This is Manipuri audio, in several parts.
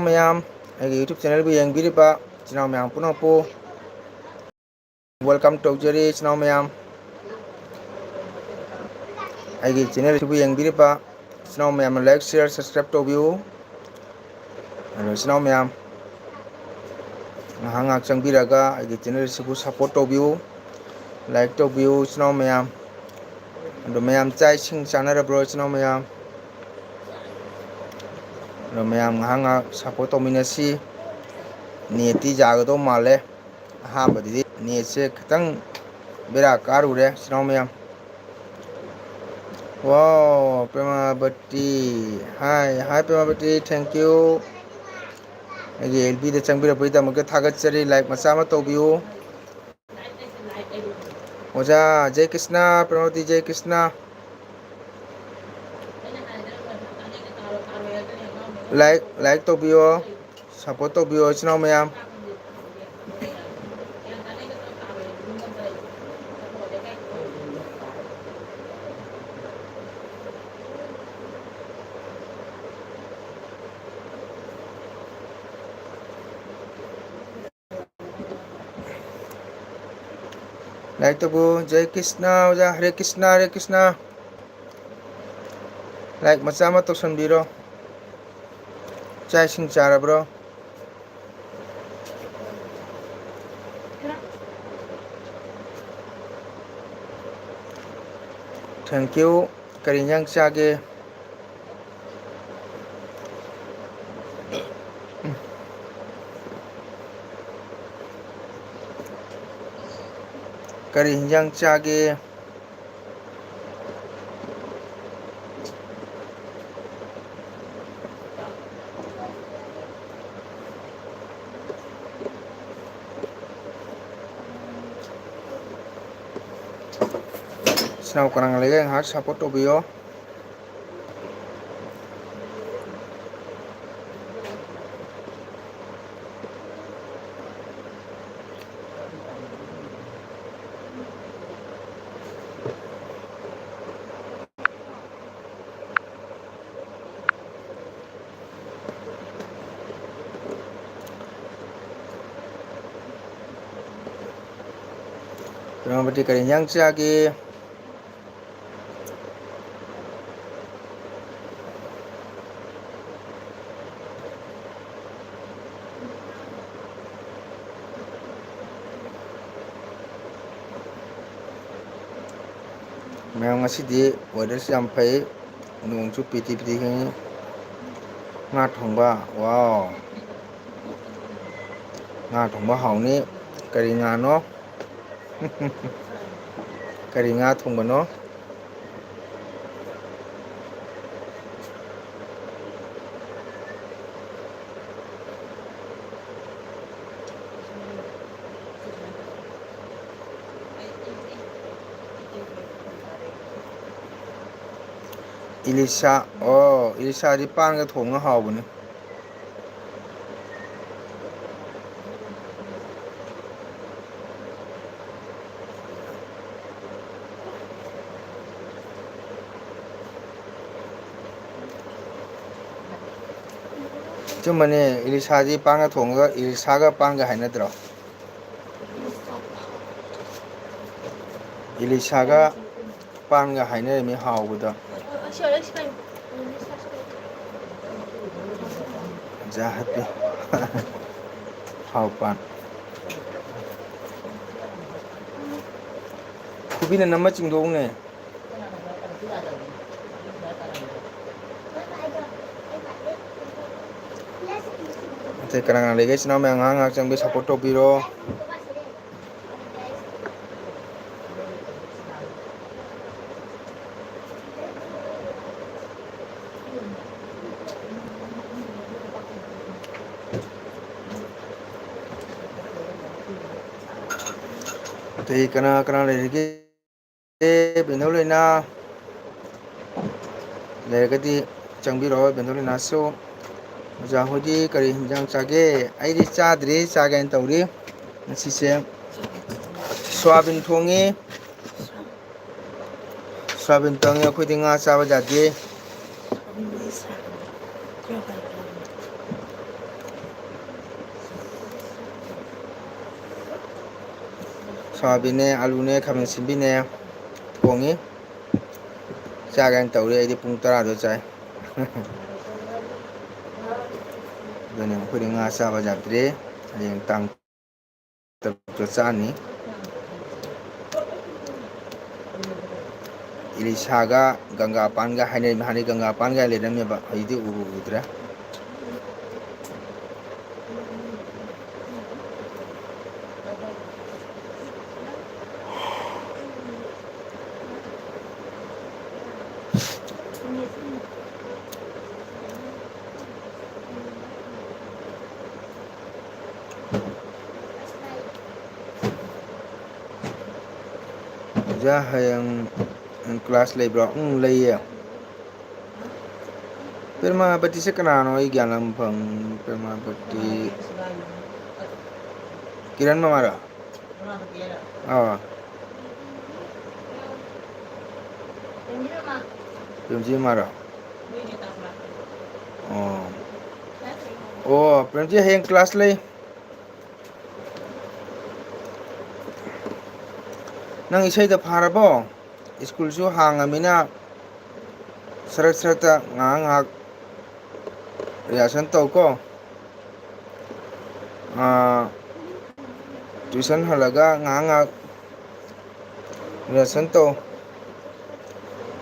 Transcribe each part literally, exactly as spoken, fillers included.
ꯃꯌꯥꯝ, ꯑꯩꯒꯤ YouTube channelꯕꯨ ꯌꯦꯡꯕꯤꯔꯤꯕ ꯏꯆꯤꯟ ꯏꯅꯥꯎ ꯃꯌꯥꯝ ꯄꯨꯝꯅꯃꯛꯄꯨ welcome ꯇꯧꯖꯔꯤ꯫ ꯏꯆꯤꯟ ꯏꯅꯥꯎ ꯃꯌꯥꯝ, ꯑꯩꯒꯤ channelꯁꯤꯕꯨ ꯌꯦꯡꯕꯤꯔꯤꯕ ꯏꯆꯤꯟ ꯏꯅꯥꯎ ꯃꯌꯥꯝꯅ like, share, subscribe ꯇꯧꯕꯤꯌꯨ꯫ ꯑꯗꯣ ꯏꯆꯤꯟ ꯏꯅꯥꯎ ꯃꯌꯥꯝ, ꯉꯥꯏꯍꯥꯛ ꯉꯥꯏꯍꯥꯛ ꯆꯪꯕꯤꯔꯒ ꯑꯩꯒꯤ channelꯁꯤꯕꯨ support ꯇꯧꯕꯤꯌꯨ, like ꯇꯧꯕꯤꯌꯨ ꯏꯆꯤꯟ ꯏꯅꯥꯎ ꯃꯌꯥꯝ꯫ ꯑꯗꯣ ꯃꯌꯥꯝ ꯆꯥꯛ ꯏꯁꯤꯡ ꯆꯥꯅꯔꯕ꯭ꯔꯣ ꯏꯆꯤꯟ ꯏꯅꯥꯎ ꯃꯌꯥꯝ? ꯑꯗꯣ ꯃꯌꯥꯝ ꯉꯥꯏꯍꯥꯛ ꯉꯥꯏꯍꯥꯛ support ꯇꯧꯃꯤꯟꯅꯁꯤ꯫ Netꯇꯤ ꯌꯥꯒꯗꯧ ꯃꯥꯜꯂꯦ꯫ ꯑꯍꯥꯟꯕꯗꯗꯤ netꯁꯦ ꯈꯤꯇꯪ ꯕꯦꯔꯥ ꯀꯥꯔꯨꯔꯦ ꯏꯆꯤꯟ ꯏꯅꯥꯎ ꯃꯌꯥꯝ꯫ Wow, ꯄ꯭ꯔꯦꯃꯥꯕꯇꯤ꯫ Hi, hi, ꯄ꯭ꯔꯦꯃꯥꯕꯇꯤ, thank you꯫ ꯑꯩꯒꯤ FBꯗ ꯆꯪꯕꯤꯔꯛꯄꯒꯤꯗꯃꯛꯇ ꯊꯥꯒꯠꯆꯔꯤ꯫ Like ꯃꯆꯥ ꯑꯃ ꯇꯧꯕꯤꯌꯨ꯫ Oja J Krishna, Premabati J Krishna. Like, like ꯇꯧꯕꯤꯌꯣ, support ꯇꯧꯕꯤꯌꯣ ꯏꯆꯤꯟ ꯏꯅꯥꯎ ꯃꯌꯥꯝ꯫ Like ꯇꯧꯕꯤꯌꯨ꯫ ꯖꯦ ꯀ꯭ꯔꯤꯁꯅ ꯑꯣꯖꯥ, ꯍꯔꯦ ꯀ꯭ꯔꯤꯁꯅ, ꯍꯔꯦ ꯀ꯭ꯔꯤꯁꯅ꯫ Like ꯃꯆꯥ ꯑꯃ ꯇꯧꯁꯟꯕꯤꯔꯣ꯫ ꯆꯥꯛ ꯏꯁꯤꯡ ꯆꯥꯔꯕ꯭ꯔꯣ? Thank you꯫ ꯀꯔꯤ ꯏꯟꯖꯥꯡ ꯆꯥꯒꯦ? ꯀꯔꯤ ꯏꯟꯖꯥꯡ ꯆꯥꯒꯦ? ꯏꯆꯤꯟ ꯏꯅꯥꯎ ꯀꯅꯥ ꯂꯩꯒꯦ? ꯉꯥꯏꯍꯥꯛ support ꯇꯧꯕꯤꯌꯣ꯫ ꯄ꯭ꯔꯃꯥꯄꯇꯤ, ꯀꯔꯤ ꯏꯟꯖꯥꯡ ꯆꯥꯒꯦ? ꯃꯌꯥꯝ, ꯉꯁꯤꯗꯤ weatherꯁꯤ ꯌꯥꯝ ꯐꯩ, ꯅꯣꯡꯁꯨ ꯄꯤꯇꯤ ꯄꯤꯇꯤ ꯈꯤꯛꯏ꯫ ꯉꯥ ꯊꯣꯡꯕ, wow! ꯉꯥ ꯊꯣꯡꯕ ꯍꯥꯎꯅꯤ꯫ ꯀꯔꯤ ꯉꯥꯅꯣ? ꯀꯔꯤ ꯉꯥ ꯊꯣꯡꯕꯅꯣ? ꯏꯂꯤꯁꯥ, ꯑꯣ, ꯏꯂꯤꯁꯥꯗꯤ ꯄꯥꯟꯒ ꯊꯣꯡꯉ ꯍꯥꯎꯕꯅꯤ꯫ ꯑꯆꯨꯝꯕꯅꯦ, ꯏꯂꯤꯁꯥꯗꯤ ꯄꯥꯟꯒ ꯊꯣꯡꯉꯒ ꯏꯂꯤꯁꯥꯒ ꯄꯥꯟꯒ ꯍꯥꯏꯅꯗ꯭ꯔꯣ? ꯏꯂꯤꯁꯥꯒ ꯄꯥꯟꯒ ꯍꯥꯏꯅꯔꯤꯃꯤ ꯍꯥꯎꯕꯗ꯫ ꯑꯣꯖꯥ ꯍꯥꯏꯕꯤꯌꯨ꯫ ꯍꯥꯎ ꯄꯥꯟ꯫ ꯈꯨꯕꯤꯅ ꯅꯝꯃ ꯆꯤꯡꯗꯣꯛꯎꯅꯦ꯫ ꯑꯇꯩ ꯀꯅꯥ ꯀꯅꯥ ꯂꯩꯒꯦ? ꯏꯆꯤꯟ ꯏꯅꯥꯎ ꯃꯌꯥꯝ ꯉꯥꯏꯍꯥꯛ ꯉꯥꯏꯍꯥꯛ ꯆꯪꯕꯤꯌꯨ, support ꯇꯧꯕꯤꯔꯣ꯫ ꯑꯇꯩ ꯀꯅꯥ ꯀꯅꯥ ꯂꯩꯔꯤꯒꯦ? ꯑꯦ, ꯕꯦꯟꯗꯧ ꯂꯩꯅꯥ ꯂꯩꯔꯒꯗꯤ ꯆꯪꯕꯤꯔꯛꯑꯣ, ꯕꯦꯟꯗꯧ ꯂꯩꯅꯥꯁꯨ꯫ ꯑꯣꯖꯥ ꯍꯣꯏꯗꯤ ꯀꯔꯤ ꯍꯤꯟꯖꯥꯡ ꯆꯥꯒꯦ? ꯑꯩꯗꯤ ꯆꯥꯗ꯭ꯔꯤ, ꯆꯥꯒꯦꯅ ꯇꯧꯔꯤ꯫ ꯉꯁꯤꯁꯦ ꯁꯣꯌꯥꯕꯤꯟ ꯊꯣꯡꯉꯤ꯫ ꯁꯣꯌꯥꯕꯤꯟ ꯊꯣꯡꯉꯤ, ꯑꯩꯈꯣꯏꯗꯤ ꯉꯥ ꯆꯥꯕ ꯌꯥꯗꯦ꯫ ꯁꯣꯌꯥꯕꯤꯟꯅꯦ, ꯑꯂꯨꯅꯦ, ꯈꯥꯃꯦꯟ ꯑꯁꯤꯟꯕꯤꯅꯦ ꯊꯣꯡꯉꯤ꯫ ꯆꯥꯒꯦꯅ ꯇꯧꯔꯤ꯫ ꯑꯩꯗꯤ ꯄꯨꯡ ꯇꯔꯥꯗ ꯆꯥꯏ꯫ ꯑꯗꯨꯅ ꯑꯩꯈꯣꯏꯗꯤ ꯉꯥ ꯆꯥꯕ ꯌꯥꯗ꯭ꯔꯦ꯫ ꯍꯌꯦꯡ ꯇꯥꯡ ꯇꯔꯨꯛꯇ ꯆꯥꯅꯤ꯫ ꯏꯂꯤꯁꯥꯒ ꯒꯪꯒꯥꯄꯥꯟꯒ ꯍꯥꯏꯅꯔꯤꯕ꯫ ꯍꯥꯟꯅꯗꯤ ꯒꯪꯒꯥꯄꯥꯟꯒ ꯂꯩꯔꯝꯃꯦꯕ, ꯍꯧꯖꯤꯛꯇꯤ ꯎꯕꯨ ꯎꯗ꯭ꯔꯦ꯫ ꯑꯣꯖꯥ, ꯍꯌꯦꯡ class ꯂꯩꯕ꯭ꯔꯣ? ꯎꯝ, ꯂꯩꯌꯦ꯫ ꯄ꯭ꯔꯦꯃꯥꯕꯇꯤꯁꯦ ꯀꯅꯥꯅꯣ? ꯑꯩ ꯒ꯭ꯌꯥꯟ ꯑꯃ ꯐꯪ-, ꯄ꯭ꯔꯦꯃꯥꯕꯇꯤ꯫ ꯀꯤꯔꯟ ꯃꯃꯥꯔꯣ? ꯑꯥ꯫ ꯄ꯭ꯔꯦꯝꯖꯤꯠ ꯃꯃꯥꯔꯣ? ꯑꯣ꯫ ꯑꯣ, ꯄ꯭ꯔꯦꯝꯖꯤꯠ ꯍꯌꯦꯡ class ꯂꯩ꯫ ꯅꯪ ꯏꯁꯩꯗꯣ ꯐꯥꯔꯕꯣ? ꯁ꯭ꯀꯨꯜꯁꯨ ꯍꯥꯡꯉꯃꯤꯅ ꯁꯔꯛ ꯁꯔꯛꯇ ꯉꯥꯏꯍꯥꯛ ꯉꯥꯏꯍꯥꯛ rehearsal ꯇꯧꯀꯣ꯫ ꯑꯥ, tuition ꯍꯜꯂꯒ ꯉꯥꯏꯍꯥꯛ ꯉꯥꯏꯍꯥꯛ rehearsal ꯇꯧ꯫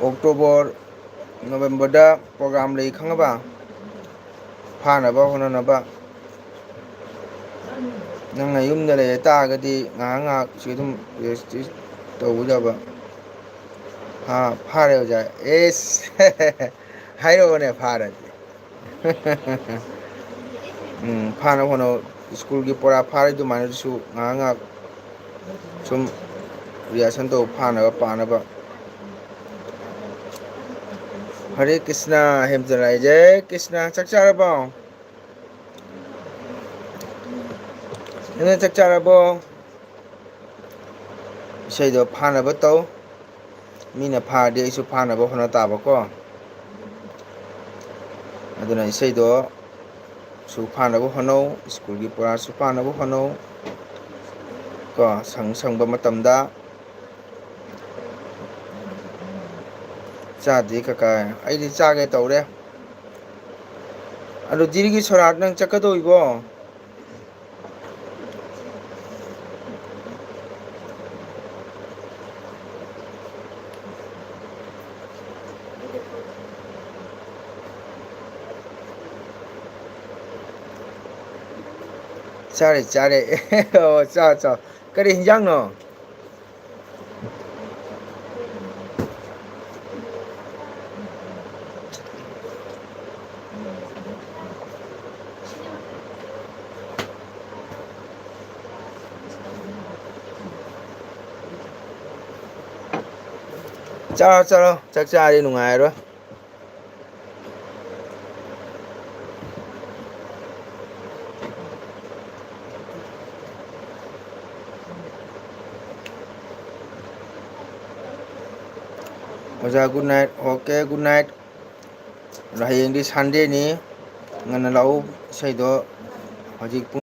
October, Novemberꯗ program ꯂꯩ ꯈꯪꯉꯕ? ꯐꯥꯅꯕ ꯍꯣꯠꯅꯅꯕ꯫ ꯅꯪꯅ ꯌꯨꯝꯗ ꯂꯩ ꯇꯥꯔꯒꯗꯤ ꯉꯥꯏꯍꯥꯛ ꯉꯥꯏꯍꯥꯛ ꯁꯤ ꯑꯗꯨꯝ rest ꯇꯧꯕ ꯌꯥꯕ꯫ ꯐꯥ-, ꯐꯥꯔꯦ ꯑꯣꯖꯥ꯫ ꯑꯦꯁ! ꯍꯥꯏꯔꯛꯑꯣꯅꯦ ꯐꯥꯔꯗꯤ꯫ ꯎꯝ, ꯐꯥꯅꯕ ꯍꯣꯠꯅꯧ꯫ ꯁ꯭ꯀꯨꯜꯒꯤ ꯄꯣꯔꯥ ꯐꯥꯔꯤ ꯑꯗꯨꯃꯥꯏꯅꯁꯨ ꯉꯥꯏꯍꯥꯛ ꯉꯥꯏꯍꯥꯛ ꯁꯨꯝ rehearsal ꯇꯧ, ꯐꯥꯅꯕ ꯄꯥꯅꯕ꯫ ꯍꯔꯦ ꯀ꯭ꯔꯤꯁꯅ, ꯍꯦꯝꯆꯟꯗ꯭ꯔ ꯂꯥꯏ, ꯖꯦ ꯀ꯭ꯔꯤꯁꯅ꯫ ꯆꯥꯛ ꯆꯥꯔꯕꯣ? ꯍꯦꯝꯆꯟꯗ꯭ꯔ, ꯆꯥꯛ ꯆꯥꯔꯕꯣ? ꯏꯁꯩꯗꯣ ꯐꯥꯅꯕ ꯇꯧ꯫ ꯃꯤꯅ ꯐꯥꯔꯗꯤ ꯑꯩꯁꯨ ꯐꯥꯅꯕ ꯍꯣꯠꯅ ꯇꯥꯕꯀꯣ꯫ ꯑꯗꯨꯅ ꯏꯁꯩꯗꯣ ꯁꯨ ꯐꯥꯅꯕ ꯍꯣꯠꯅꯧ, ꯁ꯭ꯀꯨꯜꯒꯤ ꯄꯣꯔꯥꯁꯨ ꯐꯥꯅꯕ ꯍꯣꯠꯅꯧ꯫ ꯀꯣ, ꯁꯪ ꯁꯪꯕ ꯃꯇꯝꯗ꯫ ꯆꯥꯗꯦ ꯀꯀꯥ, ꯑꯩꯗꯤ ꯆꯥꯒꯦ ꯇꯧꯔꯦ꯫ ꯑꯗꯣ ꯗꯤꯔꯤꯒꯤ ꯁꯣꯔꯥꯠ, ꯅꯪ ꯆꯠꯀꯗꯧꯔꯤꯕꯣ? ꯆꯥꯔꯦ, ꯆꯥꯔꯦ꯫ ꯑꯣ, ꯆꯥꯎ, ꯆꯥꯎ꯫ ꯀꯔꯤ ꯍꯤꯟꯖꯥꯡꯅꯣ? ꯆꯥꯔꯣ, ꯆꯥꯔꯣ, ꯆꯥꯛ ꯆꯥꯔꯗꯤ ꯅꯨꯡꯉꯥꯏꯔꯔꯣꯏ꯫ ꯑꯣꯖꯥ, good night꯫ Okay, good night꯫ ꯑꯗꯣ ꯍꯌꯦꯡꯗꯤ Sunday ꯅꯤ, ꯉꯟꯅ ꯂꯥꯛꯎ꯫ ꯏꯁꯩꯗꯣ ꯍꯧꯖꯤꯛ ꯄꯨꯡ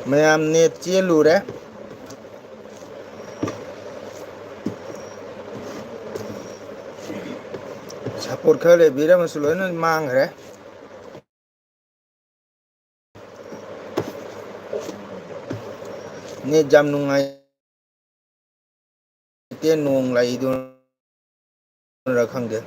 ꯃꯌꯥꯝ net ꯆꯦꯜꯂꯨꯔꯦ꯫ Support ꯈꯔ ꯂꯩꯕꯤꯔꯝꯃꯁꯨ ꯂꯣꯏꯅ ꯃꯥꯡꯈ꯭ꯔꯦ꯫ ꯅꯦꯠ ꯌꯥꯝ ꯅꯨꯡꯉꯥꯏꯇꯦ, ꯅꯣꯡ ꯂꯥꯛꯏꯗꯨꯅꯔ ꯈꯪꯗꯦ꯫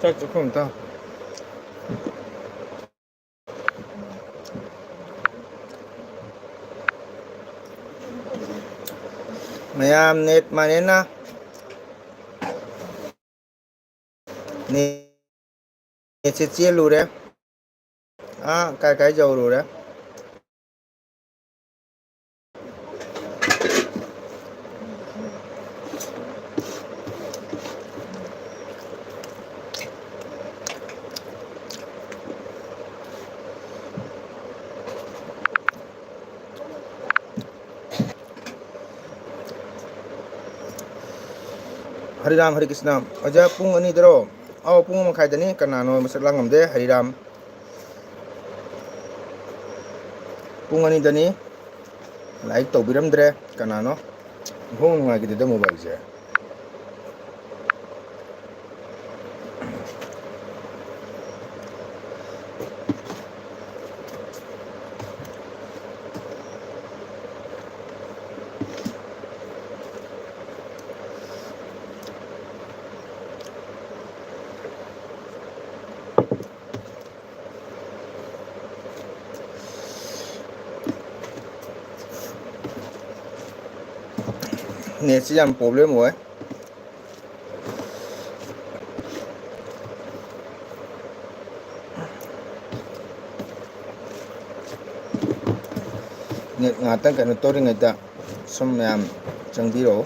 ꯆꯥꯛ ꯆꯥꯛꯈꯨꯝ ꯑꯝꯇ꯫ ꯃꯌꯥꯝ ꯅꯦꯠ ꯃꯥꯟꯅꯦꯅ ꯅꯦꯠꯁꯦ ꯆꯦꯜꯂꯨꯔꯦ꯫ ꯑꯥ, ꯀꯥꯏ ꯀꯥꯏ ꯌꯧꯔꯨꯔꯦ꯫ ꯍꯔꯤꯔꯥꯝ ꯍꯔꯤ ꯀ꯭ꯔꯤꯁꯅ꯫ ꯑꯣꯖꯥ, ꯄꯨꯡ ꯑꯅꯤꯗꯔꯣ? ꯑꯧ, ꯄꯨꯡ ꯑꯃ ꯃꯈꯥꯏꯗꯅꯤ꯫ ꯀꯅꯥꯅꯣ ꯃꯁꯛ ꯂꯥꯡ ꯉꯝꯗꯦ꯫ ꯍꯔꯤꯔꯥꯝ꯫ ꯄꯨꯡ ꯑꯅꯤꯗꯅꯤ꯫ ꯂꯥꯏꯛ ꯇꯧꯕꯤꯔꯝꯗ꯭ꯔꯦ꯫ ꯀꯅꯥꯅꯣ? ꯏꯐꯣꯡ ꯅꯨꯡꯉꯥꯏꯈꯤꯗꯦꯗ ꯃꯣꯕꯥꯏꯜꯁꯦ꯫ ꯅꯦꯠꯁꯤ ꯌꯥꯝ ꯄ꯭ꯔꯣꯕ꯭ꯂꯦꯝ ꯑꯣꯏ꯫ ꯅꯦꯠ ꯉꯥꯛꯇꯪ ꯀꯩꯅꯣ ꯇꯧꯔꯤꯉꯩꯗ ꯁꯨꯝ ꯃꯌꯥꯝ ꯆꯪꯕꯤꯔꯛꯑꯣ꯫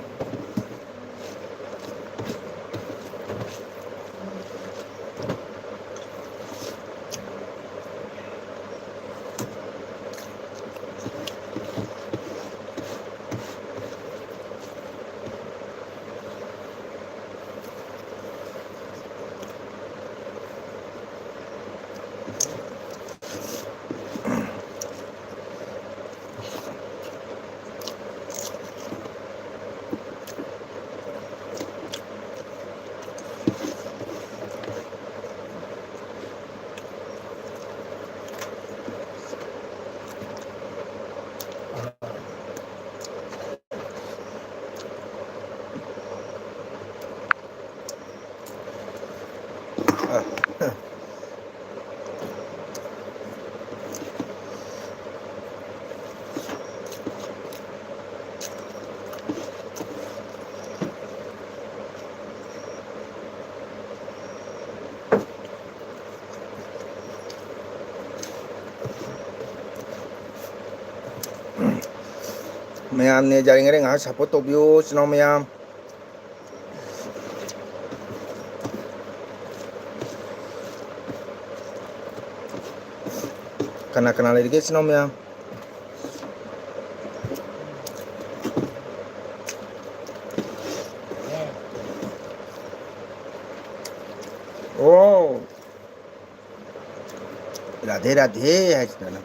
ꯃꯌꯥꯝꯅꯦ ꯌꯥꯔꯤꯉꯩꯗ ꯉꯥꯏꯍꯥꯛ ꯁꯞꯄꯣꯔꯠ ꯇꯧꯕꯤꯌꯨ, ꯏꯆꯤꯟ ꯏꯅꯥꯎ ꯃꯌꯥꯝ꯫ ꯀꯅꯥ ꯀꯅꯥ ꯂꯩꯔꯤꯒꯦ, ꯏꯆꯤꯟ ꯏꯅꯥꯎ ꯃꯌꯥꯝ? ꯑꯣ, ꯔꯥꯙꯦ ꯔꯥꯙꯦ ꯍꯥꯏꯁꯤꯗꯅ꯫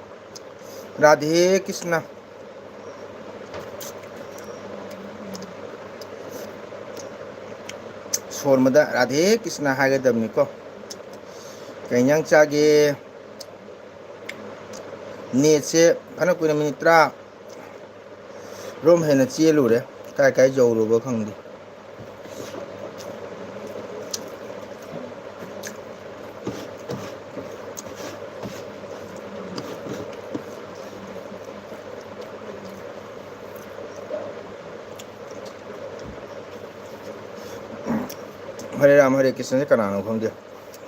ꯔꯥꯙꯦ ꯀ꯭ꯔꯤꯁꯅ꯫ ꯊꯣꯟꯕꯗ ꯔꯥꯙꯦ ꯀ꯭ꯔꯤꯁꯅ ꯍꯥꯏꯒꯗꯕꯅꯤꯀꯣ꯫ ꯀꯩ ꯏꯟꯖꯥꯡ ꯆꯥꯒꯦ? ꯅꯦꯠꯁꯦ ꯐꯅ ꯀꯨꯏꯅ ꯃꯤꯅꯤꯠ ꯇꯔꯥ ꯔꯣꯝ ꯍꯦꯟꯅ ꯆꯦꯜꯂꯨꯔꯦ꯫ ꯀꯥꯏ ꯀꯥꯏ ꯌꯧꯔꯨꯕ ꯈꯪꯗꯦ꯫ ꯍꯔꯦ ꯔꯥꯝ ꯍꯔꯦ ꯀ꯭ꯔꯤꯁꯅꯁꯦ ꯀꯅꯥꯅꯣ ꯈꯪꯗꯦ꯫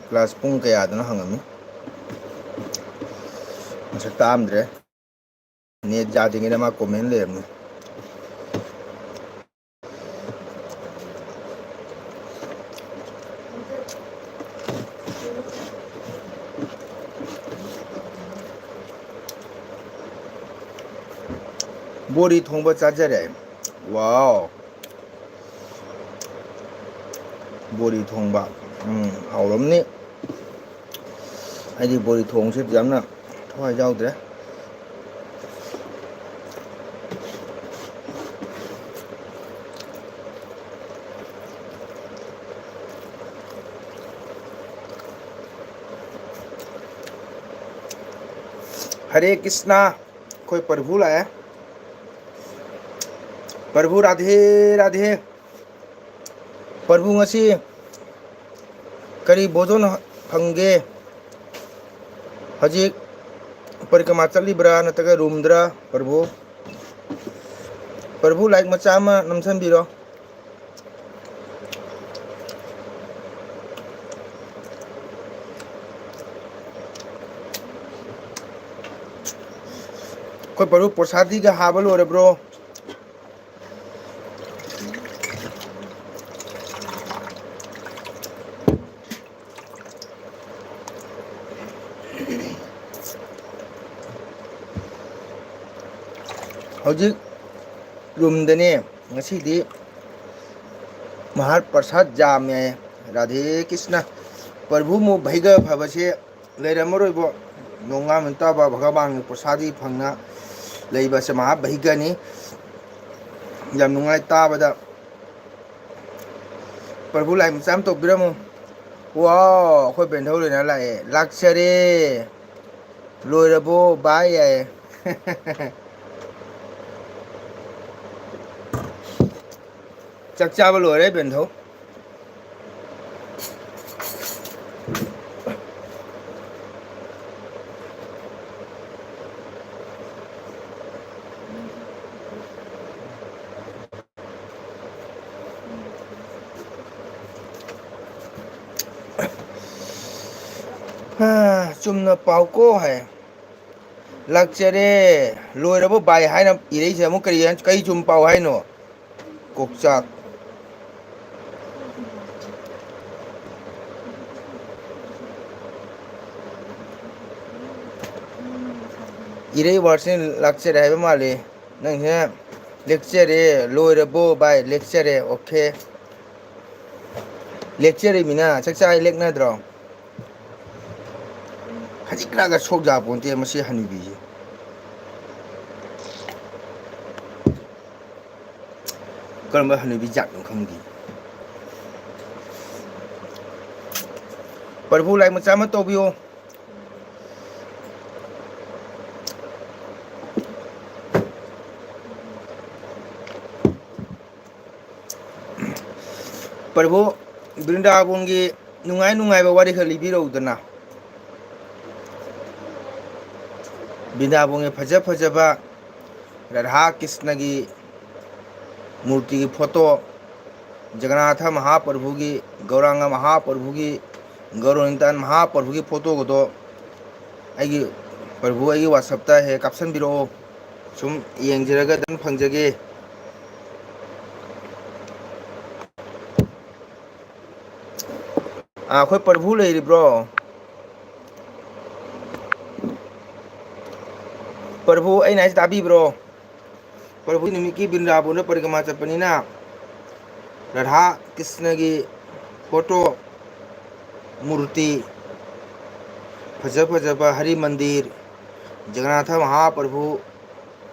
ꯀ꯭ꯂꯥꯁ ꯄꯨꯡ ꯀꯌꯥꯗꯅꯣ ꯍꯪꯉꯝꯃꯤ꯫ ꯃꯁꯛ ꯇꯥꯛꯑꯝꯗ꯭ꯔꯦ꯫ ꯅꯦꯠ ꯌꯥꯗ꯭ꯔꯤꯉꯩꯗ ꯃꯥ ꯀꯣꯃꯦꯟ ꯂꯩꯔꯝꯃꯤ꯫ ꯕꯣꯔꯤ ꯊꯣꯡꯕ ꯆꯥꯖꯔꯦ꯫ ꯋꯥꯎ꯫ ꯕꯣꯔꯤ ꯊꯣꯡꯕ꯫ ꯎꯝ, ꯍꯥꯎꯔꯝꯅꯤ꯫ ꯑꯩꯗꯤ ꯕꯣꯔꯤ ꯊꯣꯡꯕꯁꯦ ꯌꯥꯝꯅ ꯊꯋꯥꯏ ꯌꯥꯎꯗ꯭ꯔꯦ꯫ ꯍꯔꯦ ꯀ꯭ꯔꯤꯁꯅ, ꯑꯩꯈꯣꯏ ꯄ꯭ꯔꯚꯨ ꯂꯥꯛꯑꯦ꯫ ꯄ꯭ꯔꯚꯨ ꯔꯥꯙꯦ ꯔꯥꯙꯦ꯫ ꯄ꯭ꯔꯚꯨ ꯉꯁꯤ ꯀꯔꯤ ꯚꯣꯖꯟ ꯐꯪꯒꯦ? ꯍꯧꯖꯤꯛ ꯄꯔꯤꯀ꯭ꯔꯃꯥ ꯆꯠꯂꯤꯕ꯭ꯔꯥ ꯅꯠꯇ꯭ꯔꯒ ꯔꯨꯝꯗ꯭ꯔꯥ ꯄ꯭ꯔꯚꯨ? ꯄ꯭ꯔꯚꯨ ꯂꯥꯏꯛ ꯃꯆꯥ ꯑꯃ ꯅꯝꯁꯟꯕꯤꯔꯣ꯫ ꯑꯩꯈꯣꯏ ꯄ꯭ꯔꯚꯨ ꯄ꯭ꯔꯁꯥꯗꯤꯒ ꯍꯥꯕ ꯂꯣꯏꯔꯕ꯭ꯔꯣ? ꯍꯧꯖꯤꯛ ꯔꯨꯝꯗꯅꯦ꯫ ꯉꯁꯤꯗꯤ ꯃꯍꯥꯔ ꯄ꯭ꯔꯁꯥꯗ ꯌꯥꯝꯃꯦ꯫ ꯔꯥꯙꯦ ꯀ꯭ꯔꯤꯁꯅ꯫ ꯄ꯭ꯔꯚꯨ ꯃꯨ ꯚꯩꯒ ꯐꯕꯁꯦ ꯂꯩꯔꯝꯃꯔꯣꯏꯕꯣ꯫ ꯅꯣꯡꯉꯥꯟ ꯅꯨꯃꯤꯠ ꯇꯥꯕ ꯚꯒꯋꯥꯟꯒꯤ ꯄ꯭ꯔꯁꯥꯗꯤ ꯐꯪꯅ ꯂꯩꯕꯁꯦ ꯃꯍꯥ ꯚꯩꯒꯅꯤ꯫ ꯌꯥꯝ ꯅꯨꯡꯉꯥꯏ ꯇꯥꯕꯗ꯫ ꯄ꯭ꯔꯚꯨ ꯂꯥꯏ ꯃꯆꯥ ꯑꯃ ꯇꯧꯕꯤꯔꯝꯃꯨ꯫ ꯋꯥꯎ, ꯑꯩꯈꯣꯏ ꯕꯦꯟꯊꯧ ꯂꯣꯏꯅ ꯂꯥꯛꯑꯦ꯫ ꯂꯥꯛꯆꯔꯦ꯫ ꯂꯣꯏꯔꯕꯣ ꯚꯥꯏ? ꯌꯥꯏꯌꯦ꯫ ꯆꯥꯛ ꯆꯥꯕ ꯂꯣꯏꯔꯦ ꯕꯦꯟꯊꯧ꯫ ꯍꯥ, ꯆꯨꯝꯅ ꯄꯥꯎꯀꯣ ꯍꯥꯏ꯫ ꯂꯥꯛꯆꯔꯦ꯫ ꯂꯣꯏꯔꯕꯣ ꯚꯥꯏ ꯍꯥꯏꯅ ꯏꯔꯛꯏꯁꯦ ꯑꯃꯨꯛ ꯀꯔꯤ, ꯀꯔꯤ ꯆꯨꯝ ꯄꯥꯎ ꯍꯥꯏꯅꯣ? ꯀꯣꯛꯆꯥꯛ꯫ ꯏꯔꯩ ꯋꯥꯔꯁꯤꯅ ꯂꯥꯛꯆꯔꯦ ꯍꯥꯏꯕ ꯃꯥꯜꯂꯦ꯫ ꯅꯪꯁꯦ ꯂꯦꯛꯆꯔꯦ, ꯂꯣꯏꯔꯕꯣ ꯚꯥꯏ? ꯂꯦꯛꯆꯔꯦ, ꯑꯣꯀꯦ꯫ ꯂꯦꯛꯆꯔꯤꯃꯤꯅ ꯆꯥꯛ ꯆꯥ ꯂꯦꯛꯅꯗ꯭ꯔꯣ? ꯈꯖꯤꯛ ꯈꯔꯥꯛꯒ ꯁꯣꯛ ꯌꯥꯄꯣꯟꯇꯦ ꯃꯁꯤ ꯍꯅꯨꯕꯤꯁꯦ꯫ ꯀꯔꯝꯕ ꯍꯅꯨꯕꯤ ꯖꯥꯠꯅꯣ ꯈꯪꯗꯦ꯫ ꯄ꯭ꯔꯚꯨ ꯂꯥꯏ ꯃꯆꯥ ꯑꯃ ꯇꯧꯕꯤꯌꯣ꯫ ꯄ꯭ꯔꯚꯨ, ꯕ꯭ꯔꯤꯟꯗꯥꯕꯣꯟꯒꯤ ꯅꯨꯡꯉꯥꯏ ꯅꯨꯡꯉꯥꯏꯕ ꯋꯥꯔꯤ ꯈꯔ ꯂꯤꯕꯤꯔꯛꯎꯗꯅ꯫ ꯕ꯭ꯔꯤꯟꯗꯥꯕꯣꯟꯒꯤ ꯐꯖ ꯐꯖꯕ ꯔꯥꯙꯥ ꯀ꯭ꯔꯤꯁꯅꯒꯤ ꯃꯨꯔꯇꯤꯒꯤ ꯐꯣꯇꯣ, ꯖꯒꯅꯥꯊ ꯃꯍꯥꯄ꯭ꯔꯚꯨꯒꯤ, ꯒꯧꯔꯥꯡꯒ ꯃꯍꯥꯄ꯭ꯔꯚꯨꯒꯤ, ꯒꯧꯔꯅꯤꯇꯥꯟ ꯃꯍꯥꯄ꯭ꯔꯚꯨꯒꯤ ꯐꯣꯇꯣꯒꯗꯣ ꯑꯩꯒꯤ, ꯄ꯭ꯔꯚꯨ, ꯑꯩꯒꯤ WhatsApp-ꯇ ꯍꯦꯛ ꯀꯥꯞꯁꯤꯟꯕꯤꯔꯛꯑꯣ꯫ ꯁꯨꯝ ꯌꯦꯡꯖꯔꯒ ꯑꯗꯨꯝ ꯐꯪꯖꯒꯦ꯫ ꯑꯥ, ꯑꯩꯈꯣꯏ ꯄ꯭ꯔꯚꯨ ꯂꯩꯔꯤꯕ꯭ꯔꯣ? ꯄ꯭ꯔꯚꯨ, ꯑꯩꯅ ꯍꯥꯏꯁꯦ ꯇꯥꯕꯤꯕ꯭ꯔꯣ? ꯄ꯭ꯔꯚꯨ ꯅꯨꯃꯤꯠꯀꯤ ꯕ꯭ꯔꯤꯟꯗꯥꯕꯣꯟꯗ ꯄꯔꯤꯀ꯭ꯔꯃꯥ ꯆꯠꯄꯅꯤꯅ ꯔꯥꯙꯥ ꯀ꯭ꯔꯤꯁꯅꯒꯤ ꯐꯣꯇꯣ, ꯃꯨꯔꯇꯤ, ꯐꯖ ꯐꯖꯕ ꯍꯔꯤ ꯃꯟꯗꯤꯔ, ꯖꯒꯅꯥꯊ ꯃꯍꯥꯄ꯭ꯔꯚꯨ,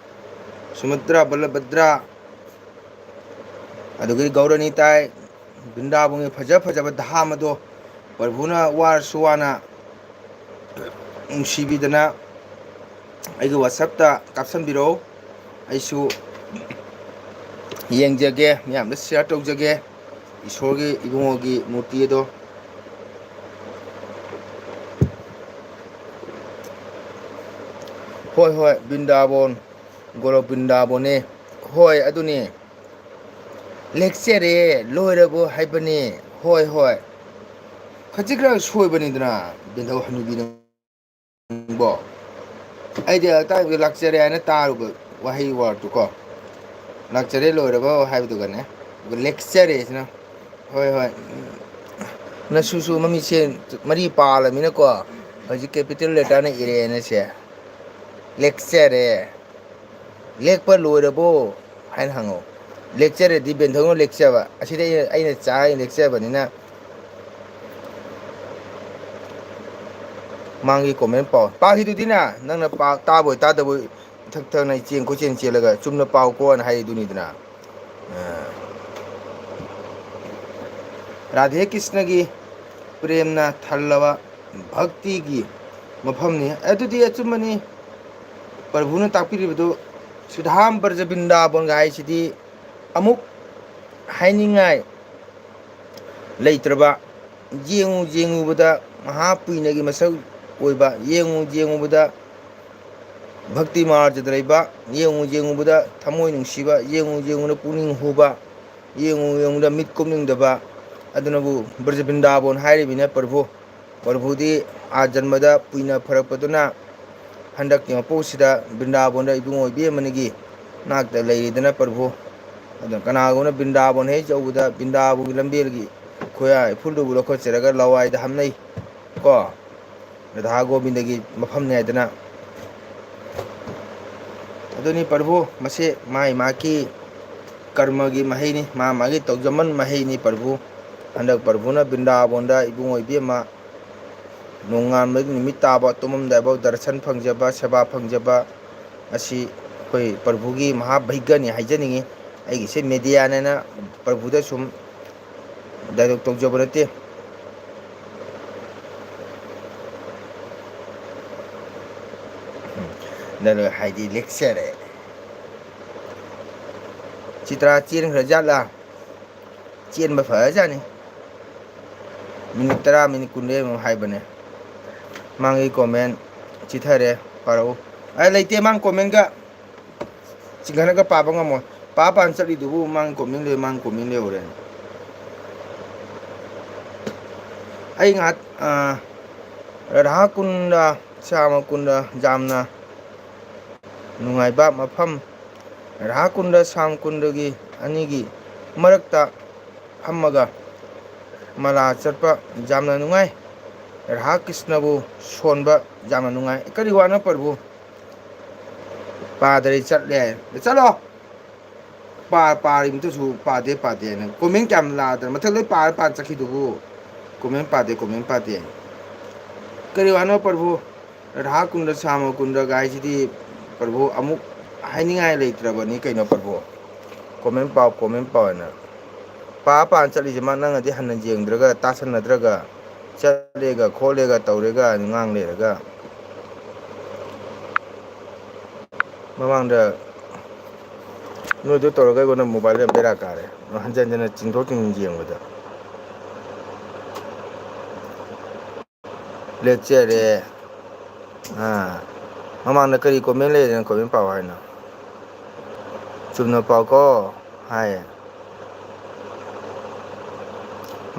ꯁꯨꯃꯨꯗ꯭ꯔ ꯕꯂꯚꯗ꯭ꯔ, ꯑꯗꯨꯗꯒꯤ ꯒꯧꯔꯅꯤꯇꯥꯏ, ꯕ꯭ꯔꯤꯟꯗꯥꯕꯟꯒꯤ ꯐꯖ ꯐꯖꯕ ꯙꯥꯝ ꯑꯗꯣ ꯄ꯭ꯔꯚꯨꯅ ꯋꯥꯔꯁꯨ ꯋꯥꯅ ꯅꯨꯡꯁꯤꯕꯤꯗꯅ ꯑꯩꯒꯤ WhatsApp-ꯇ ꯀꯥꯞꯁꯟꯕꯤꯔꯛꯎ꯫ ꯑꯩꯁꯨ ꯌꯦꯡꯖꯒꯦ, ꯃꯌꯥꯝꯗ share ꯇꯧꯖꯒꯦ ꯏꯁꯣꯔꯒꯤ ꯏꯕꯨꯡꯉꯣꯒꯤ ꯃꯨꯔꯇꯤ ꯑꯗꯣ꯫ ꯍꯣꯏ, ꯍꯣꯏ, ꯕ꯭ꯔꯤꯟꯗꯥꯕꯣꯟ, ꯒꯣꯂꯣꯛ ꯕ꯭ꯔꯤꯟꯗꯥꯕꯣꯟꯅꯦ꯫ ꯍꯣꯏ, ꯑꯗꯨꯅꯦ꯫ ꯂꯦꯛꯆꯔꯦ, ꯂꯣꯏꯔꯕꯣ ꯍꯥꯏꯕꯅꯦ꯫ ꯍꯣꯏ, ꯍꯣꯏ꯫ ꯈꯖꯤꯛ ꯈꯔ ꯁꯣꯏꯕꯅꯤꯗꯅ, ꯕꯦꯟꯊꯧ ꯍꯅꯨꯕꯤ ꯅꯪꯕꯣ꯫ ꯑꯩꯗꯤ ꯑꯇꯥꯡꯕ ꯂꯥꯛꯆꯔꯦ ꯍꯥꯏꯅ ꯇꯥꯔꯨꯕ ꯋꯥꯍꯩ word-ꯇꯨꯀꯣ꯫ ꯂꯥꯛꯆꯔꯦ, ꯂꯣꯏꯔꯕꯣ ꯍꯥꯏꯕꯗꯨꯒꯅꯦ꯫ ꯑꯗꯨꯒ ꯂꯦꯛꯆꯔꯦ ꯁꯤꯅ꯫ ꯍꯣꯏ, ꯍꯣꯏ꯫ ꯅꯁꯨꯁꯨ ꯃꯃꯤꯠꯁꯦ ꯃꯔꯤ ꯄꯥꯜꯂꯃꯤꯅꯀꯣ, ꯍꯧꯖꯤꯛ capital letter-ꯅ ꯏꯔꯦꯅꯦ ꯁꯦ꯫ ꯂꯦꯛꯆꯔꯦ꯫ ꯂꯦꯛꯄ ꯂꯣꯏꯔꯕꯣ? ꯍꯥꯏꯅ ꯍꯪꯉꯣ꯫ ꯂꯦꯛꯆꯔꯦꯗꯤ ꯕꯦꯟꯊꯧꯅ ꯂꯦꯛꯆꯕ꯫ ꯑꯁꯤꯗꯤ ꯑꯩꯅ, ꯑꯩꯅ ꯆꯥ ꯂꯦꯛꯆꯕꯅꯤꯅ ꯃꯥꯒꯤ comment ꯄꯥꯎ꯫ ꯄꯥꯈꯤꯗꯨꯗꯤꯅ, ꯅꯪꯅ ꯄꯥ-, ꯇꯥꯕꯣꯏ ꯇꯥꯗꯕꯣꯏ ꯏꯊꯛ ꯊꯛꯅ ꯏꯆꯦꯟ ꯀꯣꯏꯆꯦꯟ ꯆꯦꯜꯂꯒ ꯆꯨꯝꯅ ꯄꯥꯎꯀꯣꯅ ꯍꯥꯏꯔꯤꯗꯨꯅꯤꯗꯅ꯫ ꯑ, ꯔꯥꯙꯦ ꯀ꯭ꯔꯤꯁꯅꯒꯤ ꯄ꯭ꯔꯦꯝꯅ ꯊꯜꯂꯕ ꯚꯛꯇꯤꯒꯤ ꯃꯐꯝꯅꯤ꯫ ꯑꯗꯨꯗꯤ ꯑꯆꯨꯝꯕꯅꯤ꯫ ꯄ꯭ꯔꯚꯨꯅ ꯇꯥꯛꯄꯤꯔꯤꯕꯗꯨ ꯁꯨꯙꯥꯝ ꯕ꯭ꯔꯖ ꯕ꯭ꯔꯤꯟꯗꯥꯕꯣꯟꯒ ꯍꯥꯏꯁꯤꯗꯤ ꯑꯃꯨꯛ ꯍꯥꯏꯅꯤꯡꯉꯥꯏ ꯂꯩꯇ꯭ꯔꯕ, ꯌꯦꯡꯉꯨ ꯌꯦꯡꯉꯨꯕꯗ ꯃꯍꯥ ꯄꯨꯏꯅꯒꯤ ꯃꯁꯛ ꯑꯣꯏꯕ, ꯌꯦꯡꯉꯨ ꯌꯦꯡꯉꯨꯕꯗ ꯚꯛꯇꯤ ꯃꯥꯔꯖꯗ ꯂꯩꯕ, ꯌꯦꯡꯉꯨ ꯌꯦꯡꯉꯨꯕꯗ ꯊꯃꯣꯏ ꯅꯨꯡꯁꯤꯕ, ꯌꯦꯡꯉꯨ ꯌꯦꯡꯉꯨꯕꯗ ꯄꯨꯛꯅꯤꯡ ꯍꯨꯕ, ꯌꯦꯡꯉꯨ ꯌꯦꯡꯉꯨꯕꯗ ꯃꯤꯠ ꯀꯨꯝꯅꯤꯡꯗꯕ, ꯑꯗꯨꯅꯕꯨ ꯕ꯭ꯔꯖ ꯕ꯭ꯔꯤꯟꯗꯥꯕꯣꯟ ꯍꯥꯏꯔꯤꯕꯅꯤꯅ ꯄ꯭ꯔꯚꯨ꯫ ꯄ꯭ꯔꯚꯨꯗꯤ ꯑꯥ ꯖꯟꯃꯗ ꯄꯨꯏꯅ ꯐꯔꯛꯄꯗꯨꯅ ꯍꯟꯗꯛꯀꯤ ꯃꯄꯣꯛꯁꯤꯗ ꯕ꯭ꯔꯤꯟꯗꯥꯕꯣꯟꯗ ꯏꯕꯨꯡꯉꯣ ꯏꯕꯦꯝꯃꯅꯤꯒꯤ ꯅꯥꯛꯇ ꯂꯩꯔꯤꯗꯅ ꯄ꯭ꯔꯚꯨ꯫ ꯑꯗꯨꯅ ꯀꯅꯥꯒꯨꯝꯕꯅ ꯕ꯭ꯔꯤꯟꯗꯥꯕꯣꯟ ꯍꯦꯛ ꯌꯧꯕꯗ ꯕ꯭ꯔꯤꯟꯗꯥꯕꯣꯟꯒꯤ ꯂꯝꯕꯦꯜꯒꯤ ꯈꯣꯌꯥ ꯏꯐꯨꯜꯗꯨꯕꯨ ꯂꯧꯈꯠꯆꯔꯒ ꯂꯋꯥꯏꯗ ꯍꯥꯞꯅꯩ ꯀꯣ꯫ ꯔꯥꯙꯥ ꯒꯣꯕꯤꯟꯗꯒꯤ ꯃꯐꯝꯅꯤ ꯍꯥꯏꯗꯅ꯫ ꯑꯗꯨꯅꯤ ꯄ꯭ꯔꯚꯨ, ꯃꯁꯤ ꯃꯥꯒꯤ ꯃꯥꯒꯤ ꯀꯔꯃꯒꯤ ꯃꯍꯩꯅꯤ, ꯃꯥ ꯃꯥꯒꯤ ꯇꯧꯖꯃꯟ ꯃꯍꯩꯅꯤ ꯄ꯭ꯔꯚꯨ꯫ ꯍꯟꯗꯛ ꯄ꯭ꯔꯚꯨꯅ ꯕ꯭ꯔꯤꯟꯗꯥꯕꯣꯟꯗ ꯏꯕꯨꯡꯉꯣ ꯏꯕꯦꯝꯃ ꯅꯣꯡꯉꯥꯟꯕꯗꯒꯤ ꯅꯨꯃꯤꯠ ꯇꯥꯕ ꯇꯨꯝꯃꯝꯗꯥꯏꯐꯥꯎ ꯗꯔꯁꯟ ꯐꯪꯖꯕ, ꯁꯦꯕꯥ ꯐꯪꯖꯕ ꯑꯁꯤ ꯑꯩꯈꯣꯏ ꯄ꯭ꯔꯚꯨꯒꯤ ꯃꯍꯥ ꯚꯥꯒ꯭ꯌꯅꯤ ꯍꯥꯏꯖꯅꯤꯡꯉꯤ꯫ ꯑꯩꯒꯤꯁꯦ mediaꯅꯦꯅ ꯄ꯭ꯔꯚꯨꯗ ꯁꯨꯝ ꯗꯥꯏꯂꯣꯛ ꯇꯧꯖꯕ ꯅꯠꯇꯦ꯫ ꯗꯥꯏꯂꯣꯛ ꯍꯥꯏꯗꯤ ꯂꯦꯛꯆꯔꯦ꯫ ꯆꯤꯇ꯭ꯔꯥ ꯆꯦꯟꯈ꯭ꯔꯖꯥꯠꯂꯥ? ꯆꯦꯟꯕ ꯐꯔꯖꯥꯠꯅꯤ꯫ ꯃꯤꯅꯤꯠ ꯇꯔꯥ, ꯃꯤꯅꯤꯠ ꯀꯨꯟꯗꯩ ꯑꯃꯨꯛ ꯍꯥꯏꯕꯅꯦ꯫ ꯃꯥꯒꯤ ꯀꯣꯃꯦꯟ ꯆꯤꯊꯔꯦ, ꯄꯥꯔꯛꯎ꯫ ꯑ, ꯂꯩꯇꯦ, ꯃꯥꯒꯤ ꯀꯣꯃꯦꯟꯒ ꯆꯤꯡꯈꯠꯂꯒ ꯄꯥꯕ ꯉꯝꯃꯣꯏ꯫ ꯄꯥ ꯄꯥꯅ ꯆꯠꯂꯤꯗꯨꯕꯨ ꯃꯥꯒꯤ ꯀꯣꯃꯦꯟ ꯂꯩ, ꯃꯥꯒꯤ ꯀꯣꯃꯦꯟ ꯂꯩꯍꯧꯔꯦꯅ꯫ ꯑꯩ ꯉꯥꯏꯍꯥꯛ, ꯑ, ꯔꯥꯙꯥ ꯀꯨꯟꯗ, ꯁ꯭ꯌꯥꯃ ꯀꯨꯟꯗ ꯌꯥꯝꯅ ꯅꯨꯡꯉꯥꯏꯕ ꯃꯐꯝ꯫ ꯔꯥꯙꯥ ꯀꯨꯟꯗ, ꯁ꯭ꯌꯥꯝ ꯀꯨꯟꯗꯒꯤ ꯑꯅꯤꯒꯤ ꯃꯔꯛꯇ ꯐꯝꯃꯒ ꯃꯂꯥ ꯆꯠꯄ ꯌꯥꯝꯅ ꯅꯨꯡꯉꯥꯏ꯫ ꯔꯥꯙꯥ ꯀ꯭ꯔꯤꯁꯅꯕꯨ ꯁꯣꯟꯕ ꯌꯥꯝꯅ ꯅꯨꯡꯉꯥꯏ꯫ ꯀꯔꯤ ꯋꯥꯅꯣ ꯄ꯭ꯔꯚꯨ? ꯄꯥꯗꯔꯦ ꯆꯠꯂꯦ ꯍꯥꯏ꯫ ꯆꯠꯂꯣ! ꯄꯥ-, ꯄꯥꯔꯤꯕꯗꯨꯁꯨ ꯄꯥꯗꯦ, ꯄꯥꯗꯦ ꯍꯥꯏꯅ꯫ ꯀꯣꯃꯦꯟ ꯀꯌꯥꯝ ꯂꯥꯛꯑꯗꯅ? ꯃꯊꯛ ꯂꯣꯏ ꯄꯥꯔ ꯄꯥꯔ ꯆꯠꯈꯤꯗꯨꯕꯨ꯫ ꯀꯣꯃꯦꯟ ꯄꯥꯗꯦ, ꯀꯣꯃꯦꯟ ꯄꯥꯗꯦ꯫ ꯀꯔꯤ ꯋꯥꯅꯣ ꯄ꯭ꯔꯚꯨ? ꯔꯥꯙꯥ ꯀꯨꯟꯗ, ꯁ꯭ꯌꯥꯃ ꯀꯨꯟꯗꯒ ꯍꯥꯏꯁꯤꯗꯤ ꯄ꯭ꯔꯚꯨ ꯑꯃꯨꯛ ꯍꯥꯏꯅꯤꯡꯉꯥꯏ ꯂꯩꯇ꯭ꯔꯕꯅꯤ ꯀꯩꯅꯣ ꯄ꯭ꯔꯚꯨ? ꯀꯣꯃꯦꯟ ꯄꯥꯎ, ꯀꯣꯃꯦꯟ ꯄꯥꯎ ꯍꯥꯏꯅ꯫ ꯄꯥ ꯄꯥꯅ ꯆꯠꯂꯤꯁꯦ ꯃꯥ ꯅꯪꯅꯗꯤ ꯍꯟꯅ ꯌꯦꯡꯗ꯭ꯔꯒ, ꯇꯥꯁꯟꯅꯗ꯭ꯔꯒ, ꯆꯠꯂꯦꯒ ꯈꯣꯠꯂꯦꯒ ꯇꯧꯔꯦꯒ ꯉꯥꯡ ꯂꯩꯔꯒ꯫ ꯃꯃꯥꯡꯗ ꯅꯣꯏꯗꯣ ꯇꯧꯔꯒ ꯑꯩꯉꯣꯟꯗ ꯃꯣꯕꯥꯏꯜꯗ ꯌꯥꯝ ꯕꯦꯔꯥ ꯀꯥꯔꯦ꯫ ꯍꯟꯖꯟ ꯍꯟꯖꯟꯅ ꯆꯤꯡꯊꯣꯛ ꯆꯤꯡꯁꯤꯟ ꯌꯦꯡꯕꯗ꯫ ꯂꯦꯛꯆꯔꯦ꯫ ꯑꯥ꯫ ꯃꯃꯥꯡꯗ ꯀꯔꯤ ꯀꯣꯃꯦꯟ ꯂꯩꯔꯦꯅ ꯀꯣꯃꯦꯟ ꯄꯥꯎ ꯍꯥꯏꯅꯣ? ꯆꯨꯝꯅ ꯄꯥꯎꯀꯣ ꯍꯥꯏꯌꯦ꯫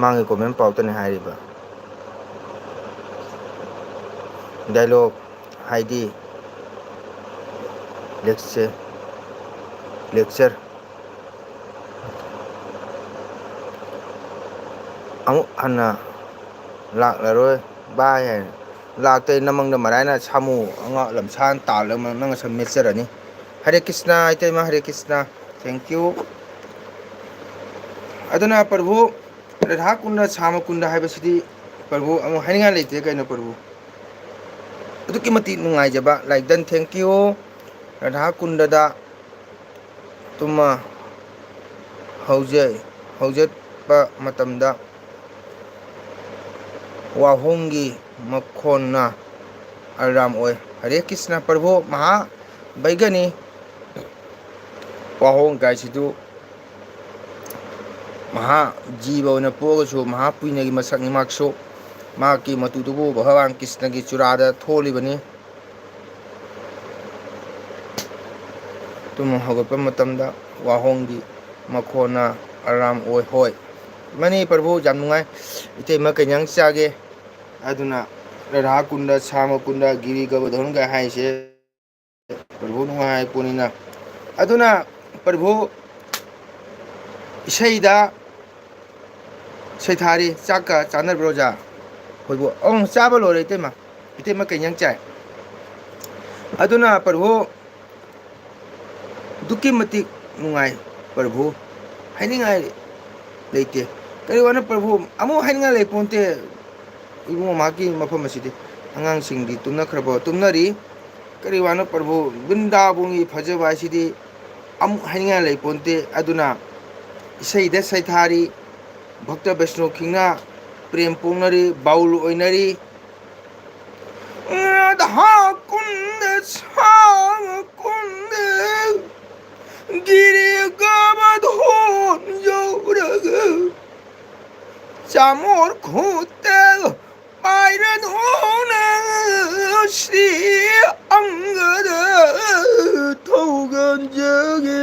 ꯃꯥꯒꯤ ꯀꯣꯃꯦꯟ ꯄꯥꯎꯇꯅꯤ ꯍꯥꯏꯔꯤꯕ꯫ ꯗꯥꯏꯂꯣꯛ ꯍꯥꯏꯗꯤ ꯂꯦꯛꯆꯔ, ꯂꯦꯛꯆꯔ꯫ ꯑꯃꯨꯛ ꯍꯟꯅ ꯂꯥꯛꯂꯔꯣꯏ ꯚꯥꯏ ꯍꯥꯏꯅ꯫ ꯂꯥꯛꯇꯦ, ꯅꯃꯪꯗ ꯃꯔꯥꯏꯅ ꯁꯥꯃꯨ ꯑꯉꯥ ꯂꯝꯁꯥꯟ ꯇꯥꯜꯂꯒ ꯅꯪ ꯁꯝ ꯃꯦꯠꯆꯔꯅꯤ꯫ ꯍꯔꯦ ꯀ꯭ꯔꯤꯁꯅ, ꯏꯇꯩꯃ, ꯍꯔꯦ ꯀ꯭ꯔꯤꯁꯅ꯫ Thank you꯫ ꯑꯗꯨꯅ ꯄ꯭ꯔꯚꯨ, ꯔꯥꯙꯥ ꯀꯨꯟꯗ, ꯁ꯭ꯌꯥꯃ ꯀꯨꯟꯗ ꯍꯥꯏꯕꯁꯤꯗꯤ ꯄ꯭ꯔꯚꯨ ꯑꯃꯨꯛ ꯍꯥꯏꯅꯤꯡꯉꯥꯏ ꯂꯩꯇꯦ ꯀꯩꯅꯣ ꯄ꯭ꯔꯚꯨ꯫ ꯑꯗꯨꯛꯀꯤ ꯃꯇꯤꯛ ꯅꯨꯡꯉꯥꯏꯖꯕ꯫ Like done, thank you꯫ Radha ꯀꯨꯟꯗꯗ ꯇꯨꯝꯃ ꯍꯧꯖ-, ꯍꯧꯖ-, ꯍꯧꯒꯠꯄ ꯃꯇꯝꯗ ꯋꯥꯍꯣꯡꯒꯤ ꯃꯈꯣꯟꯅ ꯑꯔꯥꯝ ꯑꯣꯏ꯫ ꯍꯔꯦ ꯀ꯭ꯔꯤꯁꯅ꯫ ꯄ꯭ꯔꯚꯨ ꯃꯍꯥ ꯕꯩꯒꯅꯤ ꯋꯥꯍꯣꯡ ꯀꯥꯏꯁꯤꯗꯨ ꯃꯍꯥ ꯖꯤꯕ ꯑꯣꯏꯅ ꯄꯣꯛꯑꯒꯁꯨ ꯃꯍꯥ ꯄꯨꯏꯅꯒꯤ ꯃꯁꯛꯅꯤ꯫ ꯃꯍꯥꯛꯁꯨ ꯃꯍꯥꯛꯀꯤ ꯃꯇꯨꯗꯨꯕꯨ ꯚꯒꯋꯥꯟ ꯀ꯭ꯔꯤꯁꯅꯒꯤ ꯆꯨꯔꯥꯗ ꯊꯣꯜꯂꯤꯕꯅꯤ꯫ ꯇꯨꯝ ꯍꯧꯒꯠꯄ ꯃꯇꯝꯗ ꯋꯥꯍꯣꯡꯒꯤ ꯃꯈꯣꯟꯅ ꯑꯔꯥꯝ ꯑꯣꯏ꯫ ꯍꯣꯏ, ꯃꯅꯤ ꯄ꯭ꯔꯚꯨ, ꯌꯥꯝ ꯅꯨꯡꯉꯥꯏ꯫ ꯏꯇꯩꯃ ꯀꯩ ꯏꯟꯖꯥꯡ ꯆꯥꯒꯦ? ꯑꯗꯨꯅ ꯔꯥꯙꯥ ꯀꯨꯟꯗ, ꯁ꯭ꯌꯥꯃ ꯀꯨꯟꯗ, ꯒꯤꯔꯤ ꯒꯣꯕꯔꯙꯟꯒ ꯍꯥꯏꯁꯦ ꯄ꯭ꯔꯚꯨ ꯅꯨꯡꯉꯥꯏ ꯄꯣꯠꯅꯤꯅ꯫ ꯑꯗꯨꯅ ꯄ꯭ꯔꯚꯨ ꯏꯁꯩꯗ ꯁꯩꯊꯥꯔꯤ꯫ ꯆꯥꯛꯀ ꯆꯥꯅꯕ꯭ꯔꯣ ꯑꯣꯖꯥ? ꯑꯩꯈꯣꯏꯕꯨ ꯑꯪ ꯆꯥꯕ ꯂꯣꯏꯔꯦ ꯏꯇꯩꯃ꯫ ꯏꯇꯩꯃ ꯀꯩ ꯏꯟꯖꯥꯡ ꯆꯥꯏ? ꯑꯗꯨꯅ ꯄ꯭ꯔꯚꯨ ꯑꯗꯨꯛꯀꯤ ꯃꯇꯤꯛ ꯅꯨꯡꯉꯥꯏ ꯄ꯭ꯔꯚꯨ, ꯍꯥꯏꯅꯤꯡꯉꯥꯏ ꯂꯩꯇꯦ꯫ ꯀꯔꯤ ꯋꯥꯅꯣ ꯄ꯭ꯔꯚꯨ, ꯑꯃꯨꯛ ꯍꯥꯏꯅꯤꯡꯉꯥꯏ ꯂꯩ ꯄꯣꯟꯇꯦ꯫ ꯏꯕꯨꯡꯉꯣ, ꯃꯍꯥꯛꯀꯤ ꯃꯐꯝ ꯑꯁꯤꯗꯤ ꯑꯉꯥꯡꯁꯤꯡꯗꯤ ꯇꯨꯝꯅꯈ꯭ꯔꯕꯣ? ꯇꯨꯝꯅꯔꯤ꯫ ꯀꯔꯤ ꯋꯥꯅꯣ ꯄ꯭ꯔꯚꯨ, ꯕ꯭ꯔꯤꯟꯗꯥꯕꯣꯟꯒꯤ ꯐꯖꯕ ꯍꯥꯏꯁꯤꯗꯤ ꯑꯃꯨꯛ ꯍꯥꯏꯅꯤꯡꯉꯥꯏ ꯂꯩ ꯄꯣꯟꯇꯦ꯫ ꯑꯗꯨꯅ ꯏꯁꯩꯗ ꯁꯩꯊꯥꯔꯤ, ꯚꯛꯇ ꯕꯩꯁꯅꯣ ꯈꯤꯡꯅ ꯄ꯭ꯔꯦꯝ ꯄꯣꯛꯅꯔꯤ, ꯕꯥꯎꯜ ꯑꯣꯏꯅꯔꯤ꯫ ꯔꯥꯙꯥ ꯀꯨꯟꯗ, ꯁ꯭ꯌꯥꯃ ꯀꯨꯟꯗ, ꯒꯤꯔꯤ ꯒꯣꯕꯔꯙꯟ ꯌꯧꯔꯒ, ꯆꯥꯃꯣꯔ ꯈꯨꯠꯇ ꯄꯥꯏꯔꯗꯨꯅ, ꯁ꯭ꯔꯤ ꯑꯪꯒꯗ ꯊꯧꯒꯟꯖꯒꯦ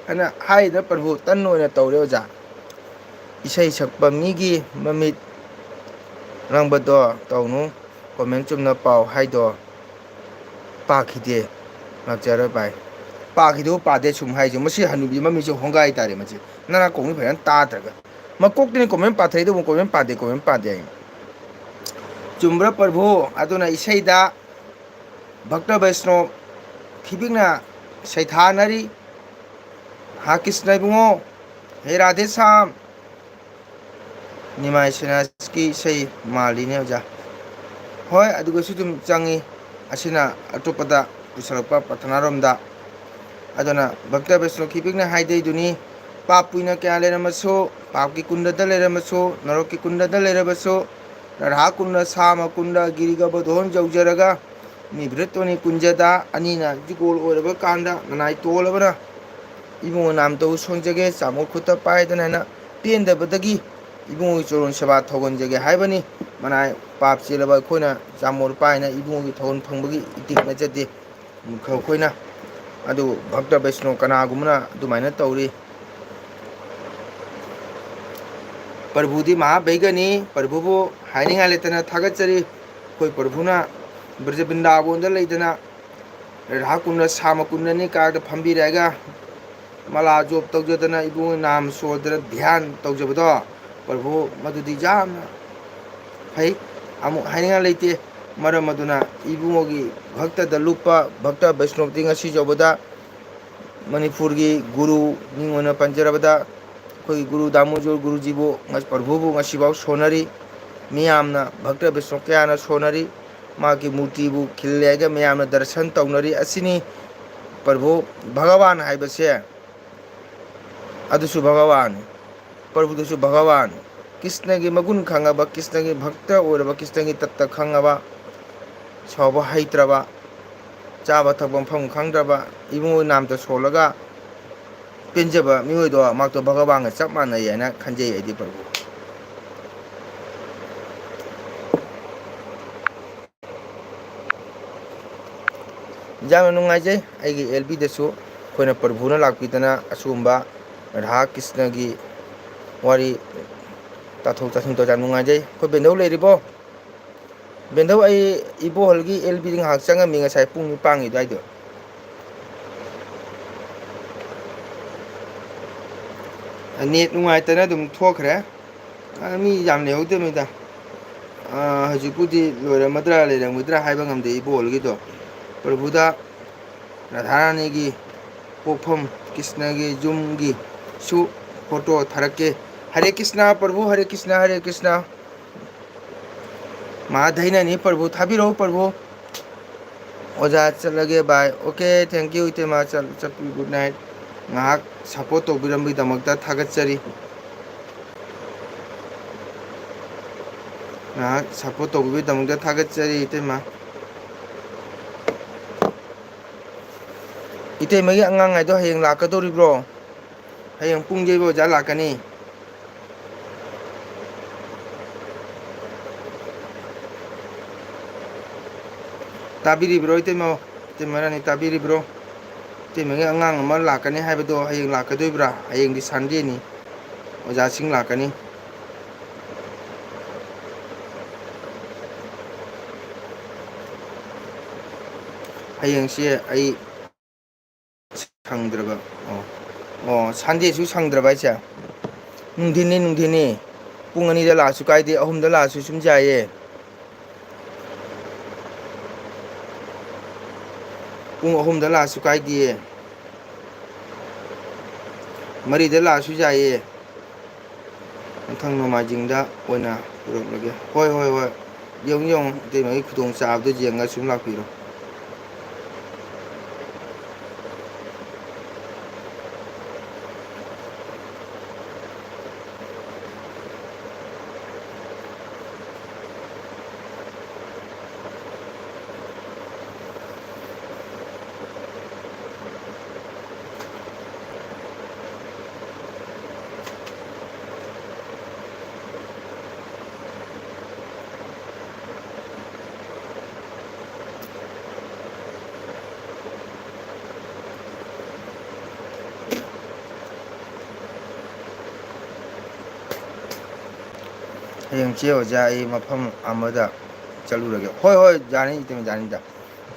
ꯍꯥꯏꯅ ꯍꯥꯏꯗꯅ ꯄ꯭ꯔꯚꯨ ꯇꯟ ꯑꯣꯏꯅ ꯇꯧꯔꯦ ꯑꯣꯖꯥ꯫ ꯏꯁꯩ ꯁꯛꯄ ꯃꯤꯒꯤ ꯃꯃꯤꯠ ꯂꯪꯕꯗꯣ ꯇꯧꯅꯨ꯫ ꯀꯣꯃꯦꯟ ꯆꯨꯝꯅ ꯄꯥꯎ ꯍꯥꯏꯗꯣ ꯄꯥꯈꯤꯗꯦ꯫ ꯂꯥꯛꯆꯔꯣꯏ ꯚꯥꯏ꯫ ꯄꯥꯈꯤꯗꯦꯕꯨ ꯄꯥꯗꯦ ꯁꯨꯝ ꯍꯥꯏꯁꯦ꯫ ꯃꯁꯤ ꯍꯅꯨꯕꯤ ꯃꯃꯤꯠꯁꯦ ꯍꯣꯡꯒꯥꯏ ꯇꯥꯔꯦ ꯃꯁꯤ꯫ ꯅꯅꯥꯀꯣꯡꯁꯤ ꯐꯖꯅ ꯇꯥꯗ꯭ꯔꯒ꯫ ꯃꯀꯣꯛꯇꯅꯤ ꯀꯣꯃꯦꯟ ꯄꯥꯊꯩꯗꯨꯕꯨ ꯀꯣꯃꯦꯟ ꯄꯥꯗꯦ, ꯀꯣꯃꯦꯟ ꯄꯥꯗꯦ ꯍꯥꯏ꯫ ꯆꯨꯝꯕ꯭ꯔꯥ ꯄ꯭ꯔꯚꯨ? ꯑꯗꯨꯅ ꯏꯁꯩꯗ ꯚꯛꯇ ꯕꯩꯁꯅꯣ ꯈꯤꯕꯤꯛꯅ ꯁꯩꯊꯥꯅꯔꯤ꯫ ꯍꯥ ꯀ꯭ꯔꯤꯁꯅ ꯏꯕꯨꯡꯉꯣ, ꯍꯦ ꯔꯥꯙꯦ ꯁ꯭ꯌꯥꯝ, ꯅꯤꯃꯥꯏ ꯁꯦꯅꯥꯖꯀꯤ ꯏꯁꯩ ꯃꯥꯜꯂꯤꯅꯦ ꯑꯣꯖꯥ꯫ ꯍꯣꯏ, ꯑꯗꯨꯒꯁꯨ ꯑꯗꯨꯝ ꯆꯪꯉꯤ꯫ ꯑꯁꯤꯅ ꯑꯇꯣꯞꯄꯗ ꯄꯨꯁꯜꯂꯛꯄ ꯄ꯭ꯔꯊꯅꯥꯔꯣꯝꯗ꯫ ꯑꯗꯨꯅ ꯚꯛꯇ ꯕꯩꯁꯅꯣ ꯈꯤꯕꯤꯛꯅ ꯍꯥꯏꯗꯩꯗꯨꯅꯤ, ꯄꯥꯞ ꯄꯨꯏꯅ ꯀꯌꯥ ꯂꯩꯔꯝꯃꯁꯨ, ꯄꯥꯞꯀꯤ ꯀꯨꯟꯗꯗ ꯂꯩꯔꯝꯃꯁꯨ, ꯅꯔꯛꯀꯤ ꯀꯨꯟꯗꯗ ꯂꯩꯔꯕꯁꯨ, ꯔꯥꯙꯥ ꯀꯨꯟꯗ, ꯁꯥꯃ ꯀꯨꯟꯗ, ꯒꯤꯔꯤ ꯒꯣꯕꯔꯙꯣꯟ ꯌꯧꯖꯔꯒ, ꯃꯤ ꯕ꯭ꯔꯤꯠꯇꯣꯅꯤ ꯀꯨꯟꯖꯗ ꯑꯅꯤꯅ ꯌꯨꯒꯣꯜ ꯑꯣꯏꯔꯕ ꯀꯥꯟꯗ, ꯅꯅꯥꯏ ꯇꯣꯜꯂꯕꯅ ꯏꯕꯨꯡꯉꯣ ꯅꯥꯝꯇꯕꯨ ꯁꯣꯟꯖꯒꯦ, ꯆꯥꯃꯣꯠ ꯈꯨꯠꯇ ꯄꯥꯏꯗꯅ ꯍꯥꯏꯅ ꯄꯦꯟꯗꯕꯗꯒꯤ ꯏꯕꯨꯡꯉꯣꯒꯤ ꯆꯣꯔꯣꯟ ꯁꯦꯕꯥ ꯊꯧꯒꯟꯖꯒꯦ ꯍꯥꯏꯕꯅꯤ꯫ ꯃꯅꯥꯏ ꯄꯥꯞ ꯆꯦꯜꯂꯕ ꯑꯩꯈꯣꯏꯅ ꯆꯥꯃꯣꯠ ꯄꯥꯏꯅ ꯏꯕꯨꯡꯉꯣꯒꯤ ꯊꯧꯒꯜ ꯐꯪꯕꯒꯤ ꯏꯇꯤꯛ ꯅꯠꯆꯗꯦ꯫ ꯑꯩꯈꯣꯏꯅ ꯑꯗꯨ ꯚꯛꯇ ꯕꯩꯁꯅꯣ ꯀꯅꯥꯒꯨꯝꯕꯅ ꯑꯗꯨꯃꯥꯏꯅ ꯇꯧꯔꯤ꯫ ꯄ꯭ꯔꯚꯨꯗꯤ ꯃꯍꯥꯚꯩꯒꯅꯤ꯫ ꯄ꯭ꯔꯚꯨꯕꯨ ꯍꯥꯏꯅꯤꯡꯉꯥꯏ ꯂꯩꯇꯅ ꯊꯥꯒꯠꯆꯔꯤ꯫ ꯑꯩꯈꯣꯏ ꯄ꯭ꯔꯚꯨꯅ ꯕ꯭ꯔꯖ ꯕ꯭ꯔꯤꯟꯗꯥꯕꯣꯟꯗ ꯂꯩꯗꯅ ꯔꯥꯙꯥ ꯀꯨꯟꯗ, ꯁꯥꯃ ꯀꯨꯟꯗꯅꯤ ꯀꯥꯔꯛꯇ ꯐꯝꯕꯤꯔꯛꯑꯒ ꯃꯂꯥ ꯖꯣꯞ ꯇꯧꯖꯗꯅ ꯏꯕꯨꯡ ꯅꯥꯝ ꯁꯣꯗꯅ ꯙ꯭ꯌꯥꯟ ꯇꯧꯖꯕꯗꯣ, ꯄ꯭ꯔꯚꯨ, ꯃꯗꯨꯗꯤ ꯌꯥꯝꯅ ꯐꯩ꯫ ꯑꯃꯨꯛ ꯍꯥꯏꯅꯤꯡꯉꯥꯏ ꯂꯩꯇꯦ꯫ ꯃꯔꯝ ꯑꯗꯨꯅ ꯏꯕꯨꯡꯉꯣꯒꯤ ꯚꯛꯇꯗ ꯂꯨꯞꯄ ꯚꯛꯇ ꯕꯩꯁꯅꯣꯞꯇꯤ ꯉꯁꯤ ꯌꯧꯕꯗ ꯃꯅꯤꯄꯨꯔꯒꯤ ꯒꯨꯔꯨ ꯃꯤꯡ ꯑꯣꯏꯅ ꯄꯟꯖꯔꯕꯗ ꯑꯩꯈꯣꯏꯒꯤ ꯒꯨꯔꯨ ꯗꯥꯃꯣꯖꯣꯔ ꯒꯨꯔꯨꯖꯤꯕꯨ, ꯄ꯭ꯔꯚꯨꯕꯨ ꯉꯁꯤꯐꯥꯎ ꯁꯣꯟꯅꯔꯤ꯫ ꯃꯤꯌꯥꯝꯅ ꯚꯛꯇ ꯕꯩꯁꯅꯣꯞ ꯀꯌꯥꯅ ꯁꯣꯟꯅꯔꯤ꯫ ꯃꯍꯥꯛꯀꯤ ꯃꯨꯔꯇꯤꯕꯨ ꯈꯤꯜꯂꯦ ꯍꯥꯏꯔꯒ ꯃꯌꯥꯝꯅ ꯗꯔꯁꯟ ꯇꯧꯅꯔꯤ꯫ ꯑꯁꯤꯅꯤ ꯄ꯭ꯔꯚꯨ ꯚꯒꯋꯥꯟ ꯍꯥꯏꯕꯁꯦ꯫ ꯑꯗꯨꯁꯨ ꯚꯒꯋꯥꯟ, ꯄ꯭ꯔꯚꯨꯗꯨꯁꯨ ꯚꯒꯋꯥꯟ꯫ ꯀ꯭ꯔꯤꯁꯅꯒꯤ ꯃꯒꯨꯟ ꯈꯪꯉꯕ, ꯀ꯭ꯔꯤꯁꯅꯒꯤ ꯚꯛꯇ ꯑꯣꯏꯔꯕ, ꯀ꯭ꯔꯤꯁꯅꯒꯤ ꯇꯠꯇ ꯈꯪꯉꯕ, ꯁꯥꯎꯕ ꯍꯩꯇ꯭ꯔꯕ, ꯆꯥꯕ ꯊꯛꯄ ꯃꯐꯝ ꯈꯪꯗ꯭ꯔꯕ, ꯏꯕꯨꯡꯉꯣ ꯅꯥꯝꯇ ꯁꯣꯜꯂꯒ ꯄꯦꯟꯖꯕ ꯃꯤꯑꯣꯏꯗꯣ ꯃꯍꯥꯛꯇꯣ ꯚꯒꯋꯥꯟꯒ ꯆꯞ ꯃꯥꯟꯅꯩ ꯍꯥꯏꯅ ꯈꯟꯖꯩ ꯑꯩꯗꯤ ꯄ꯭ꯔꯚꯨ꯫ ꯌꯥꯝꯅ ꯅꯨꯡꯉꯥꯏꯖꯩ꯫ ꯑꯩꯒꯤ ꯑꯦꯜ ꯕꯤꯗꯁꯨ ꯑꯩꯈꯣꯏꯅ ꯄ꯭ꯔꯚꯨꯅ ꯂꯥꯛꯄꯤꯗꯅ ꯑꯁꯤꯒꯨꯝꯕ ꯔꯥꯙꯥ ꯀ꯭ꯔꯤꯁꯅꯒꯤ ꯋꯥꯔꯤ ꯇꯥꯊꯣꯛ ꯇꯥꯁꯤꯟ ꯇꯧꯕ ꯌꯥꯝ ꯅꯨꯡꯉꯥꯏꯖꯩ꯫ ꯑꯩꯈꯣꯏ ꯕꯦꯟꯗꯧ ꯂꯩꯔꯤꯕꯣ? ꯕꯦꯟꯗꯧ, ꯑꯩ ꯏꯕꯣꯍꯜꯒꯤ ꯑꯦꯜ ꯕꯤꯗ ꯉꯥꯏꯍꯥꯛ ꯆꯪꯉꯝꯃꯤ ꯉꯁꯥꯏ ꯄꯨꯡ ꯅꯤꯄꯥꯟꯒꯤ ꯑꯗꯨꯋꯥꯏꯗꯣ꯫ ꯅꯦꯠ ꯅꯨꯡꯉꯥꯏꯇꯅ ꯑꯗꯨꯝ ꯊꯣꯛꯈ꯭ꯔꯦ꯫ ꯑ, ꯃꯤ ꯌꯥꯝ ꯂꯩꯍꯧꯗꯕꯅꯤꯗ꯫ ꯑ, ꯍꯧꯖꯤꯛꯄꯨꯗꯤ ꯂꯣꯏꯔꯝꯃꯗ꯭ꯔꯥ ꯂꯩꯔꯝꯒꯗ꯭ꯔꯥ ꯍꯥꯏꯕ ꯉꯝꯗꯦ ꯏꯕꯣꯍꯜꯒꯤꯗꯣ꯫ ꯄ꯭ꯔꯚꯨꯗ ꯔꯥꯙꯥꯔꯥꯅꯤꯒꯤ ꯄꯣꯛꯐꯝ ꯀ꯭ꯔꯤꯁꯅꯒꯤ ꯌꯨꯝꯒꯤꯁꯨ ꯐꯣꯇꯣ ꯊꯥꯔꯛꯀꯦ꯫ ꯍꯔꯦ ꯀ꯭ꯔꯤꯁꯅ ꯄ꯭ꯔꯚꯨ, ꯍꯔꯦ ꯀ꯭ꯔꯤꯁꯅ, ꯍꯔꯦ ꯀ꯭ꯔꯤꯁꯅ꯫ ꯃꯍꯥ ꯙꯩꯅꯅꯤ ꯄ꯭ꯔꯚꯨ, ꯊꯥꯕꯤꯔꯛꯎ ꯄ꯭ꯔꯚꯨ꯫ ꯑꯣꯖꯥ ꯆꯠꯂꯒꯦ, bye꯫ Okay, thank you ꯏꯇꯩꯃ, ꯆꯠ-, ꯆꯠꯄꯤꯌꯨ, good night꯫ ꯉꯥꯏꯍꯥꯛ support ꯇꯧꯕꯤꯔꯝꯕꯒꯤꯗꯃꯛꯇ ꯊꯥꯒꯠꯆꯔꯤ꯫ ꯉꯥꯏꯍꯥꯛ support ꯇꯧꯕꯤꯕꯒꯤꯗꯃꯛꯇ ꯊꯥꯒꯠꯆꯔꯤ, ꯏꯇꯩꯃ꯫ ꯏꯇꯩꯃꯒꯤ ꯑꯉꯥꯡ ꯍꯥꯏꯗꯣ ꯍꯌꯦꯡ ꯂꯥꯛꯀꯗꯧꯔꯤꯕ꯭ꯔꯣ? ꯍꯌꯦꯡ ꯄꯨꯡ ꯌꯩꯕ ꯑꯣꯖꯥ ꯂꯥꯛꯀꯅꯤ꯫ ꯇꯥꯕꯤꯔꯤꯕ꯭ꯔꯣ, ꯏꯇꯩꯃ? ꯏꯇꯩꯃ ꯔꯥꯅꯤ, ꯇꯥꯕꯤꯔꯤꯕ꯭ꯔꯣ? ꯏꯇꯩꯃꯒꯤ ꯑꯉꯥꯡ ꯑꯃ ꯂꯥꯛꯀꯅꯤ ꯍꯥꯏꯕꯗꯣ ꯍꯌꯦꯡ ꯂꯥꯛꯀꯗꯣꯏꯕ꯭ꯔꯥ? ꯍꯌꯦꯡꯗꯤ Sunday ꯅꯤ, ꯑꯣꯖꯥꯁꯤꯡ ꯂꯥꯛꯀꯅꯤ꯫ ꯍꯌꯦꯡꯁꯦ ꯑꯩ ꯁꯪꯗ꯭ꯔꯕ꯫ ꯑꯣ, ꯑꯣ, Sunday ꯁꯨ ꯁꯪꯗ꯭ꯔꯕ ꯍꯥꯏꯁꯦ? ꯅꯨꯡꯊꯤꯟꯅꯤ, ꯅꯨꯡꯊꯤꯟꯅꯤ꯫ ꯄꯨꯡ ꯑꯅꯤꯗ ꯂꯥꯛꯑꯁꯨ ꯀꯥꯏꯗꯦ, ꯑꯍꯨꯝꯗ ꯂꯥꯛꯑꯁꯨ ꯁꯨꯝ ꯌꯥꯏꯌꯦ꯫ ꯄꯨꯡ ꯑꯍꯨꯝꯗ ꯂꯥꯛꯑꯁꯨ ꯀꯥꯏꯗꯤꯌꯦ꯫ ꯃꯔꯤꯗ ꯂꯥꯛꯑꯁꯨ ꯌꯥꯏꯌꯦ꯫ ꯃꯊꯪ ꯅꯣꯡꯃꯥꯏꯖꯤꯡꯗ ꯑꯣꯏꯅ ꯄꯨꯔꯛꯂꯒꯦ꯫ ꯍꯣꯏ, ꯍꯣꯏ, ꯍꯣꯏ꯫ ꯌꯦꯡꯉꯨ, ꯌꯦꯡꯉꯨ, ꯏꯇꯩꯃꯒꯤ ꯈꯨꯗꯣꯡ ꯆꯥꯕꯗꯣ ꯌꯦꯡꯉꯒ ꯁꯨꯝ ꯂꯥꯛꯄꯤꯔꯣ꯫ ꯍꯌꯦꯡ ꯆꯦ ꯑꯣꯖꯥ, ꯑꯩ ꯃꯐꯝ ꯑꯃꯗ ꯆꯠꯂꯨꯔꯒꯦ꯫ ꯍꯣꯏ, ꯍꯣꯏ, ꯌꯥꯅꯤ, ꯏꯇꯩꯃ, ꯌꯥꯅꯤꯗ꯫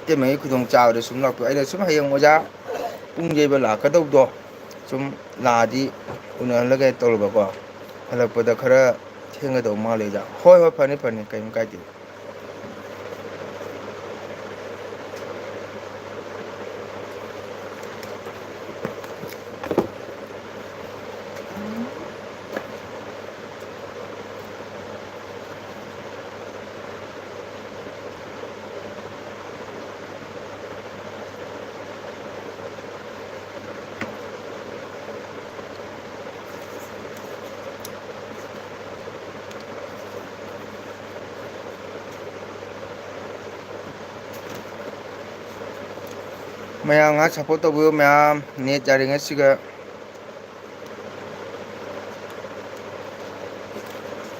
ꯏꯇꯩꯃꯒꯤ ꯈꯨꯗꯣꯡ ꯆꯥꯕꯗ ꯁꯨꯝ ꯂꯥꯛꯄꯤꯌꯨ꯫ ꯑꯩꯅ ꯁꯨꯝ ꯍꯌꯦꯡ ꯑꯣꯖꯥ ꯄꯨꯡ ꯌꯩꯕ ꯂꯥꯛꯀꯗꯧꯕꯗꯣ ꯁꯨꯝ ꯂꯥꯛꯑꯗꯤ ꯎꯅꯍꯜꯂꯒꯦ ꯇꯧꯔꯕꯀꯣ꯫ ꯍꯜꯂꯛꯄꯗ ꯈꯔ ꯊꯦꯡꯒꯗꯧ ꯃꯥꯜꯂꯦ ꯑꯣꯖꯥ꯫ ꯍꯣꯏ, ꯍꯣꯏ, ꯐꯅꯤ, ꯐꯅꯤ, ꯀꯩꯝ ꯀꯥꯏꯗꯦ꯫ ꯃꯌꯥꯝ ꯉꯥꯏꯍꯥꯛ support ꯇꯧꯕꯤꯌꯨ ꯃꯌꯥꯝ꯫ Net ꯌꯥꯔꯤꯉꯩꯁꯤꯒ꯫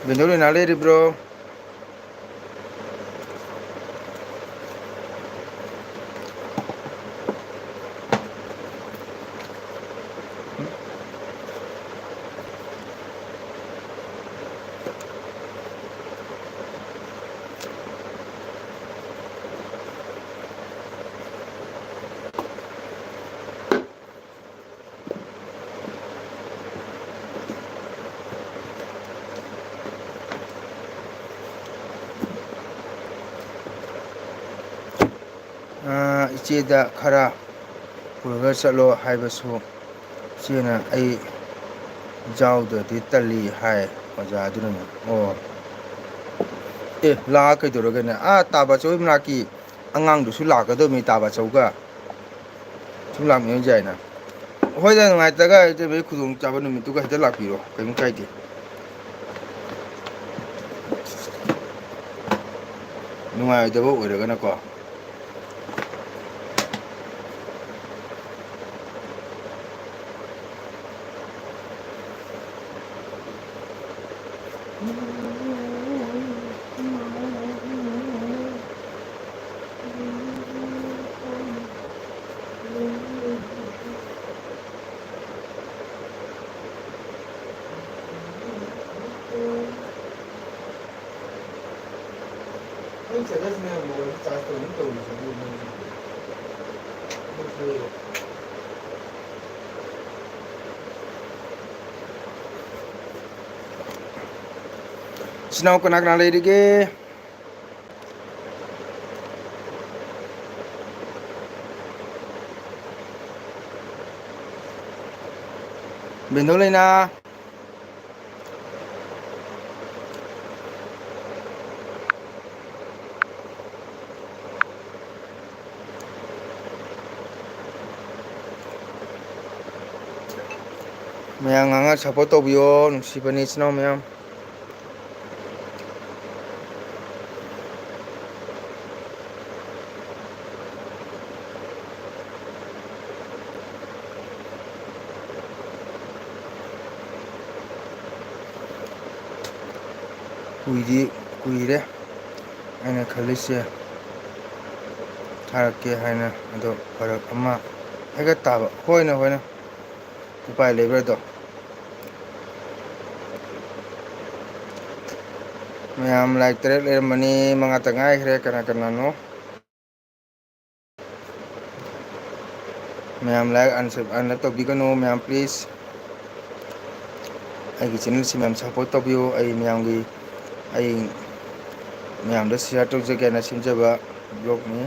ꯕꯦꯟꯗꯣ ꯂꯣꯏꯅꯥ ꯂꯩꯔꯤꯕ꯭ꯔꯣ? ꯑꯥ, ꯏꯆꯦꯗ ꯈꯔ ꯄꯨꯔꯒ ꯆꯠꯂꯣ ꯍꯥꯏꯕꯁꯨ ꯏꯆꯦꯅ ꯑꯩ ꯌꯥꯎꯗ꯭ꯔꯗꯤ ꯇꯜꯂꯤ ꯍꯥꯏ ꯑꯣꯖꯥ ꯑꯗꯨꯅꯅꯦ꯫ ꯑꯣ꯫ ꯑꯦ, ꯂꯥꯛꯑ ꯀꯩꯗꯧꯔꯒꯦꯅꯦ? ꯑꯥ, ꯇꯥꯕꯆꯧꯒꯤ ꯃꯅꯥꯛꯀꯤ ꯑꯉꯥꯡꯗꯨꯁꯨ ꯂꯥꯛꯀꯗꯕꯅꯤ, ꯇꯥꯕꯆꯧꯒ꯫ ꯁꯨꯝ ꯂꯥꯛꯃꯤꯟꯅꯔꯨꯁꯦ ꯍꯥꯏꯅ꯫ ꯍꯣꯏꯗ, ꯅꯨꯡꯉꯥꯏꯇ꯭ꯔꯒ ꯏꯇꯩꯃꯒꯤ ꯈꯨꯗꯣꯡꯆꯥꯕ ꯅꯨꯃꯤꯠꯇꯨꯒ ꯍꯦꯛꯇ ꯂꯥꯛꯄꯤꯔꯣ, ꯀꯩꯝ ꯀꯥꯏꯗꯦ꯫ ꯅꯨꯡꯉꯥꯏꯔꯣꯏꯗꯕ ꯑꯣꯏꯔꯒꯅꯀꯣ꯫ ꯅꯣꯏ status ꯃꯌꯥꯝꯗꯣ ꯂꯣꯏꯅ charge ꯇꯧꯅꯤ ꯇꯧꯔꯤꯁꯤꯕꯨ ꯅꯣꯏ? ꯏꯆꯤꯟ ꯏꯅꯥꯎ ꯀꯅꯥ ꯀꯅꯥ ꯂꯩꯔꯤꯒꯦ? ꯕꯦꯟꯗꯣ ꯂꯩꯅꯥ꯫ ꯃꯌꯥꯝ ꯉꯥꯡꯉ support ꯇꯧꯕꯤꯌꯣ, ꯅꯨꯡꯁꯤꯕꯅꯤ ꯏꯆꯤꯟ ꯏꯅꯥꯎ ꯃꯌꯥꯝ꯫ ꯀꯨꯏꯗꯤ ꯀꯨꯏꯔꯦ ꯑꯩꯅ ꯈꯜꯂꯤꯁꯦ ꯊꯥꯔꯛꯀꯦ ꯍꯥꯏꯅ, ꯑꯗꯣ ꯐꯔꯛ ꯑꯃ ꯍꯦꯛꯇ ꯇꯥꯕ꯫ ꯍꯣꯏꯅꯦ, ꯍꯣꯏꯅꯦ, ꯎꯄꯥꯏ ꯂꯩꯕ꯭ꯔꯥ ꯑꯗꯣ? ꯃꯌꯥꯝ ꯂꯥꯏꯛ ꯇꯔꯦꯠ ꯂꯩꯔꯝꯕꯅꯤ, ꯃꯉꯥꯇ ꯉꯥꯏꯈ꯭ꯔꯦ꯫ ꯀꯅꯥ ꯀꯅꯥꯅꯣ? ꯃꯌꯥꯝ ꯂꯥꯏꯛ ꯑꯟ ꯁꯕ-, ꯑꯟ ꯂꯥꯏꯛ ꯇꯧꯕꯤꯒꯅꯨ ꯃꯌꯥꯝ, ꯄ꯭ꯂꯤꯖ꯫ ꯑꯩꯒꯤ ꯆꯦꯅꯦꯜꯁꯤ ꯃꯌꯥꯝ ꯁꯞꯄꯣꯔꯠ ꯇꯧꯕꯤꯌꯨ꯫ ꯑꯩ ꯃꯌꯥꯝꯒꯤ, ꯑꯩ ꯃꯌꯥꯝꯗ ꯁꯤꯌꯥꯔ ꯇꯧꯖꯒꯦꯅ ꯁꯦꯝꯖꯕ ꯕ꯭ꯂꯣꯒꯅꯤ꯫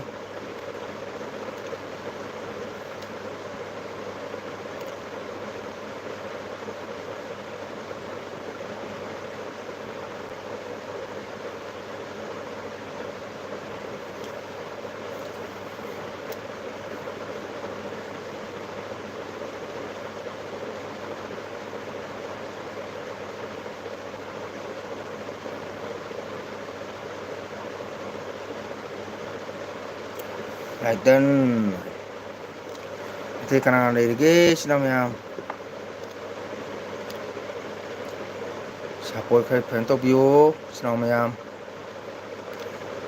ꯂꯥꯏꯛ ꯗꯟ꯫ ꯑꯇꯩ ꯀꯅꯥ ꯀꯅꯥ ꯂꯩꯔꯤꯒꯦ ꯏꯆꯤꯟ ꯏꯅꯥꯎ ꯃꯌꯥꯝ? ꯁꯞꯄꯣꯔꯠ ꯈꯔ ꯐꯖꯅ ꯇꯧꯕꯤꯌꯨ ꯏꯆꯤꯟ ꯏꯅꯥꯎ ꯃꯌꯥꯝ꯫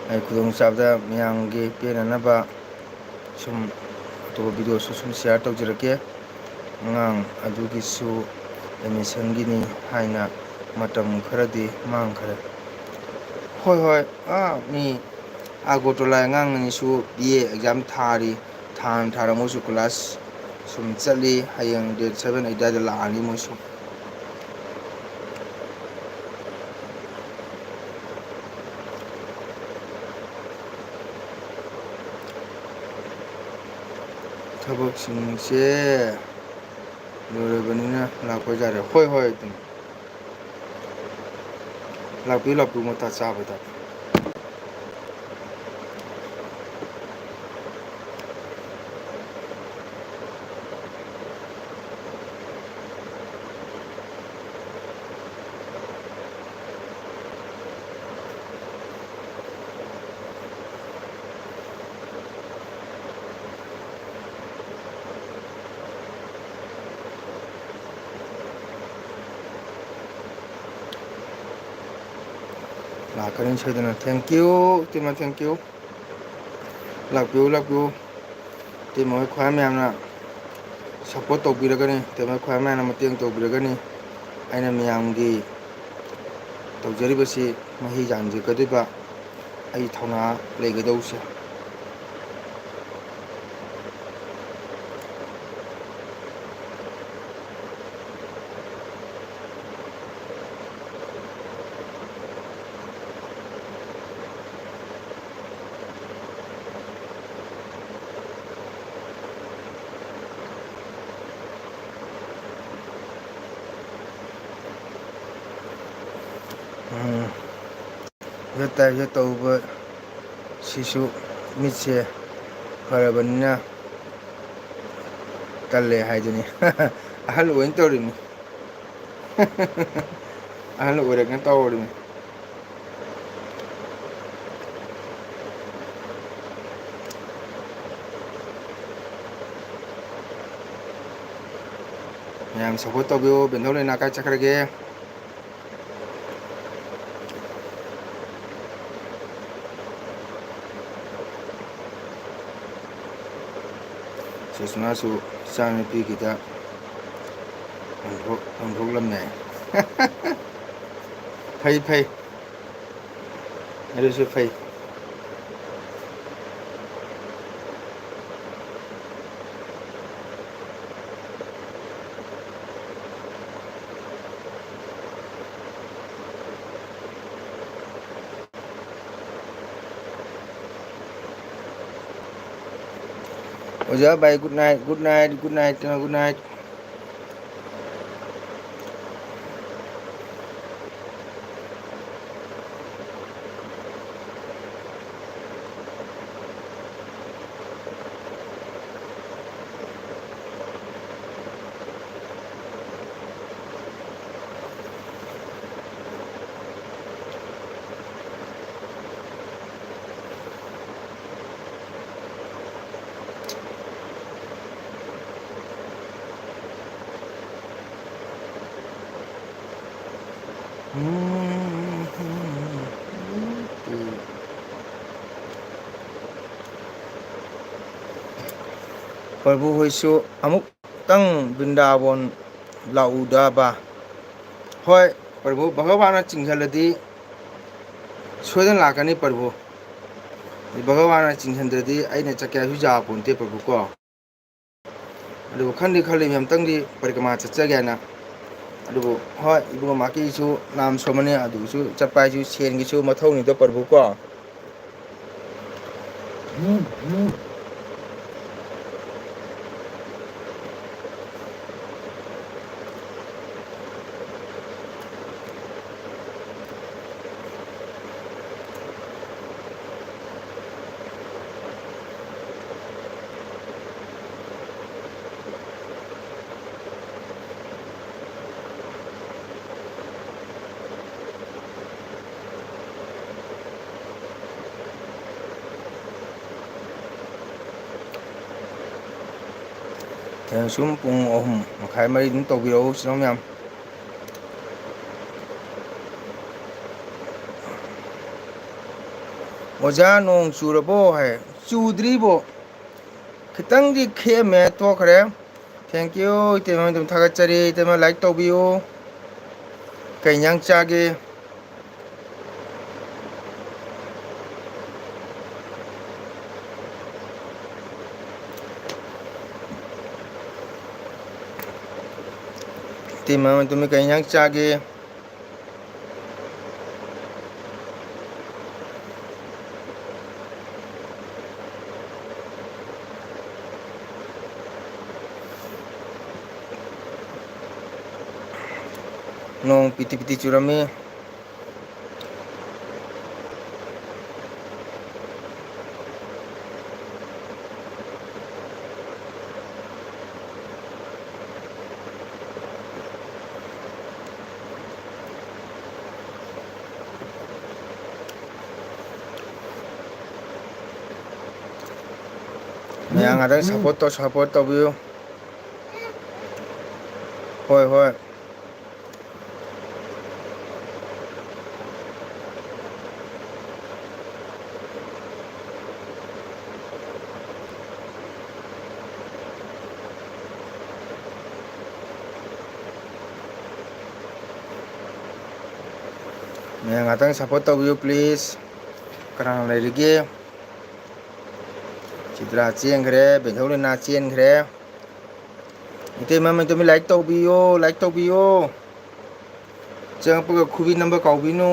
ꯑꯩ ꯈꯨꯗꯣꯡꯆꯥꯕꯗ ꯃꯌꯥꯝꯒꯤ ꯄꯦꯟꯅꯅꯕ ꯁꯨꯝ ꯑꯇꯣꯞꯄ ꯚꯤꯗꯤꯑꯣꯁꯨ ꯁꯨꯝ ꯁꯤꯌꯥꯔ ꯇꯧꯖꯔꯛꯀꯦ꯫ ꯑꯉꯥꯡ ꯑꯗꯨꯒꯤꯁꯨ ꯑꯦꯠꯃꯤꯁꯟꯒꯤꯅꯤ ꯍꯥꯏꯅ ꯃꯇꯝ ꯈꯔꯗꯤ ꯃꯥꯡꯈ꯭ꯔꯦ꯫ ꯍꯣꯏ, ꯍꯣꯏ, ꯑꯥ, ꯃꯤ ꯑꯥꯒꯣꯇꯣꯂꯥ ꯑꯉꯥꯡ ꯑꯅꯤꯁꯨ ꯕꯤ ꯑꯦ ꯑꯦꯛꯖꯥꯝ ꯊꯥꯔꯤ꯫ ꯊꯥꯅ ꯊꯥꯔ ꯃꯣꯏꯁꯨ ꯀ꯭ꯂꯥꯁ ꯁꯨꯝ ꯆꯠꯂꯤ꯫ ꯍꯌꯦꯡ ꯗꯦꯠ ꯁꯚꯦꯟ, ꯑꯩꯠ ꯑꯗꯨꯋꯥꯏꯗ ꯂꯥꯛꯑꯅꯤ ꯃꯣꯏꯁꯨ꯫ ꯊꯕꯛꯁꯤꯡꯁꯦ ꯂꯣꯏꯔꯕꯅꯤꯅ ꯂꯥꯛꯄ ꯌꯥꯔꯦ꯫ ꯍꯣꯏ, ꯍꯣꯏ, ꯑꯗꯨꯝ ꯂꯥꯛꯄꯤꯌꯨ, ꯂꯥꯛꯄꯤꯌꯨ, ꯃꯇꯥ ꯆꯥꯕꯗ꯫ ꯂꯥꯛꯀꯅꯤ ꯁꯣꯏꯗꯅ꯫ Thank you, ꯏꯇꯩꯃ, thank you꯫ ꯂꯥꯛꯄꯤꯌꯨ, ꯂꯥꯛꯄꯤꯌꯨ꯫ ꯏꯇꯩꯃ ꯍꯣꯏ ꯈ꯭ꯋꯥꯏ ꯃꯌꯥꯝꯅ support ꯇꯧꯕꯤꯔꯒꯅꯤ, ꯏꯇꯩꯃ ꯍꯣꯏ ꯈ꯭ꯋꯥꯏ ꯃꯌꯥꯝꯅ ꯃꯇꯦꯡ ꯇꯧꯕꯤꯔꯒꯅꯤ ꯑꯩꯅ ꯃꯌꯥꯝꯒꯤ ꯇꯧꯖꯔꯤꯕꯁꯤ ꯃꯍꯩ ꯌꯥꯟꯖꯒꯗꯣꯏꯕ, ꯑꯩ ꯊꯧꯅꯥ ꯂꯩꯒꯗꯧꯁꯦ꯫ ꯎꯝ, ꯍꯦꯠ ꯇꯥꯏ ꯍꯦꯠ ꯇꯧꯕ ꯁꯤꯁꯨ ꯃꯤꯠꯁꯦ ꯐꯔꯕꯅꯤꯅ ꯇꯜꯂꯦ ꯍꯥꯏꯗꯨꯅꯤ꯫ ꯑꯍꯜ ꯑꯣꯏꯅ ꯇꯧꯔꯤꯅꯤ꯫ ꯑꯍꯜ ꯑꯣꯏꯔꯛꯅ ꯇꯧꯔꯤꯅꯤ꯫ ꯃꯌꯥꯝ support ꯇꯧꯕꯤꯌꯨ꯫ ꯕꯦꯟꯗꯧ ꯂꯩꯅꯥ ꯀꯥꯏ ꯆꯠꯈ꯭ꯔꯒꯦ? ꯁꯨꯁꯃꯥꯁꯨ ꯏꯆꯥꯅꯨꯄꯤꯒꯤꯗ ꯑꯣꯟꯊꯣꯛ-, ꯑꯣꯟꯊꯣꯛꯂꯝꯃꯦ꯫ ꯐꯩ, ꯐꯩ꯫ ꯑꯗꯨꯁꯨ ꯐꯩ꯫ ꯑꯣꯖꯥ ꯕꯥꯏ, good night, good night, good night, good night꯫ ꯄ꯭ꯔꯚꯨ ꯍꯣꯏꯁꯨ ꯑꯃꯨꯛꯇꯪ ꯕ꯭ꯔꯤꯟꯗꯥꯕꯣꯟ ꯂꯥꯛꯎꯗꯕ꯫ ꯍꯣꯏ, ꯄ꯭ꯔꯚꯨ, ꯚꯒꯋꯥꯟꯅ ꯆꯤꯡꯁꯤꯜꯂꯗꯤ ꯁꯣꯏꯗꯅ ꯂꯥꯛꯀꯅꯤ ꯄ꯭ꯔꯚꯨ꯫ ꯚꯒꯋꯥꯟꯅ ꯆꯤꯡꯁꯤꯟꯗ꯭ꯔꯗꯤ ꯑꯩꯅ ꯆꯠꯀꯦ ꯍꯥꯏꯁꯨ ꯌꯥꯄꯣꯟꯇꯦ ꯄ꯭ꯔꯚꯨ ꯀꯣ꯫ ꯑꯗꯨꯕꯨ ꯈꯟꯗꯤ ꯈꯜꯂꯤꯃꯤ ꯑꯝꯇꯪꯗꯤ ꯄꯔꯤꯀ꯭ꯔꯃꯥ ꯆꯠꯆꯒꯦꯅ꯫ ꯑꯗꯨꯕꯨ ꯍꯣꯏ, ꯏꯕꯨꯡꯉꯣ ꯃꯥꯀꯤꯁꯨ ꯅꯥꯝ ꯁꯣꯝꯃꯅꯤ, ꯑꯗꯨꯒꯤꯁꯨ ꯆꯠꯄ ꯍꯥꯏꯁꯨ ꯁꯦꯟꯒꯤꯁꯨ ꯃꯊꯧꯅꯤꯗꯣ ꯄ꯭ꯔꯚꯨ ꯀꯣ꯫ ꯊꯦꯡꯁꯨꯝ ꯄꯨꯡ ꯑꯍꯨꯝ ꯃꯈꯥꯏ ꯃꯔꯤ ꯑꯗꯨꯝ ꯇꯧꯕꯤꯔꯛꯎ ꯏꯆꯤꯟ ꯏꯅꯥꯎ ꯃꯌꯥꯝ꯫ ꯑꯣꯖꯥ, ꯅꯣꯡ ꯆꯨꯔꯕꯣ ꯍꯥꯏ꯫ ꯆꯨꯗ꯭ꯔꯤꯕꯣ, ꯈꯤꯇꯪꯗꯤ ꯈꯤꯛꯑꯝꯃꯦ, ꯇꯣꯛꯈ꯭ꯔꯦ꯫ Thank you, ꯏꯇꯩꯃ ꯑꯗꯨꯝ ꯊꯥꯒꯠꯆꯔꯤ꯫ ꯏꯇꯩꯃ, like ꯇꯧꯕꯤꯌꯨ꯫ ꯀꯩ ꯏꯟꯖꯥꯡ ꯆꯥꯒꯦ? ꯏꯇꯩꯃ ꯑꯗꯨꯝ ꯀꯩ ꯏꯟꯖꯥꯡ ꯆꯥꯒꯦ? ꯅꯣꯡ ꯄꯤꯇꯤ ꯄꯤꯇꯤ ꯆꯨꯔꯝꯃꯤ꯫ ꯃꯌꯥꯝ ꯉꯥꯛꯇꯪ support ꯇꯧ, support ꯇꯧꯕꯤꯌꯨ꯫ ꯍꯣꯏ, ꯍꯣꯏ꯫ ꯃꯌꯥꯝ ꯉꯥꯛꯇꯪ support ꯇꯧꯕꯤꯌꯨ, please꯫ ꯀꯅꯥ ꯂꯩꯔꯤꯒꯦ? ꯆꯤꯇ꯭ꯔꯥ ꯆꯦꯟꯈ꯭ꯔꯦ, ꯕꯦꯟꯊꯧ ꯂꯩꯅꯥ ꯆꯦꯟꯈ꯭ꯔꯦ꯫ ꯏꯇꯩꯃ, ꯃꯩꯇꯣꯝꯕꯤ, like ꯇꯧꯕꯤꯌꯣ, like ꯇꯧꯕꯤꯌꯣ꯫ ꯆꯪꯉꯛꯄꯒ ꯈꯨꯕꯤ ꯅꯝꯕ ꯀꯥꯎꯕꯤꯅꯨ꯫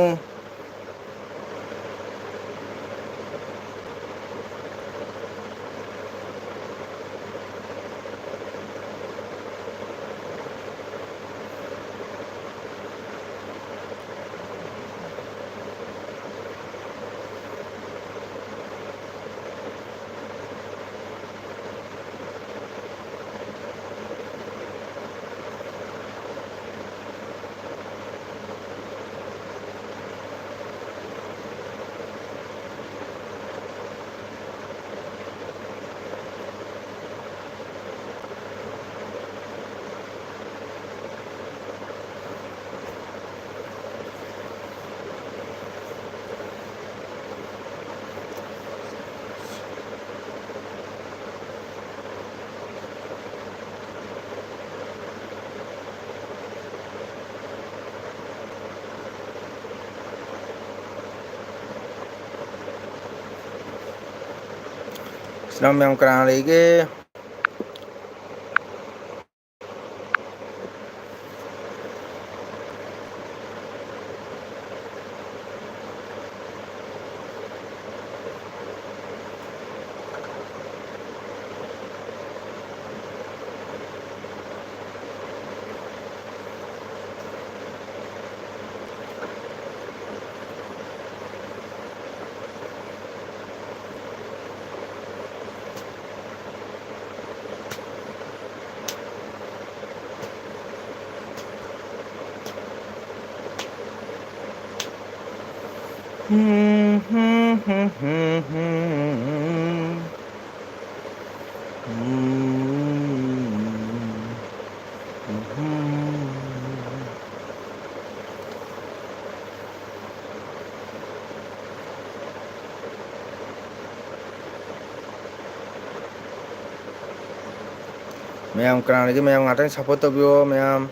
ꯏꯆꯤꯟ ꯏꯅꯥꯎ ꯃꯌꯥꯝ ꯀꯅꯥ ꯂꯩꯒꯦ? ꯃꯌꯥꯝ ꯀꯅꯥ ꯂꯩꯒꯦ? ꯃꯌꯥꯝ ꯉꯥꯛꯇꯪ support ꯇꯧꯕꯤꯌꯣ, ꯃꯌꯥꯝ꯫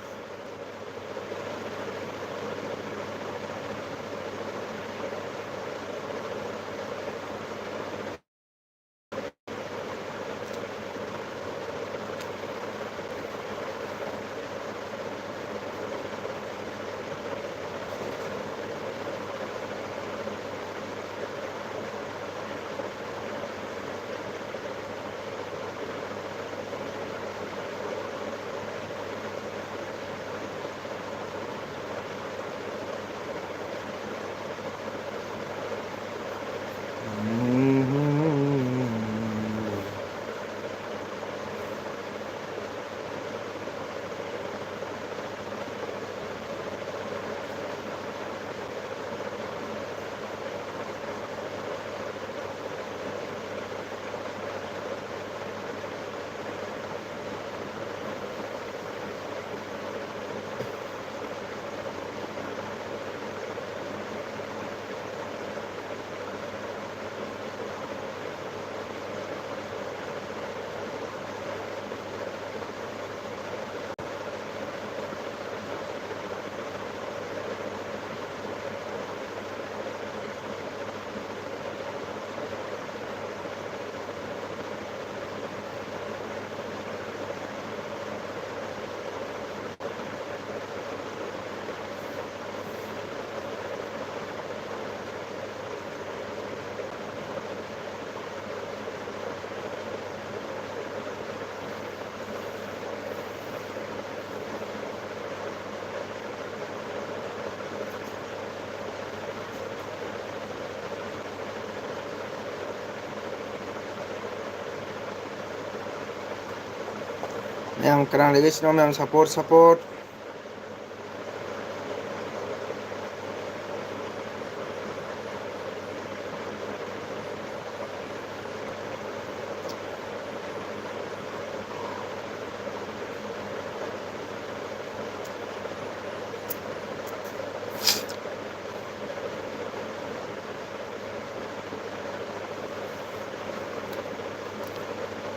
ꯃꯌꯥꯝ ꯀꯅꯥ ꯂꯩꯒꯦ ꯁꯤꯅꯣ, ꯃꯌꯥꯝ support, support꯫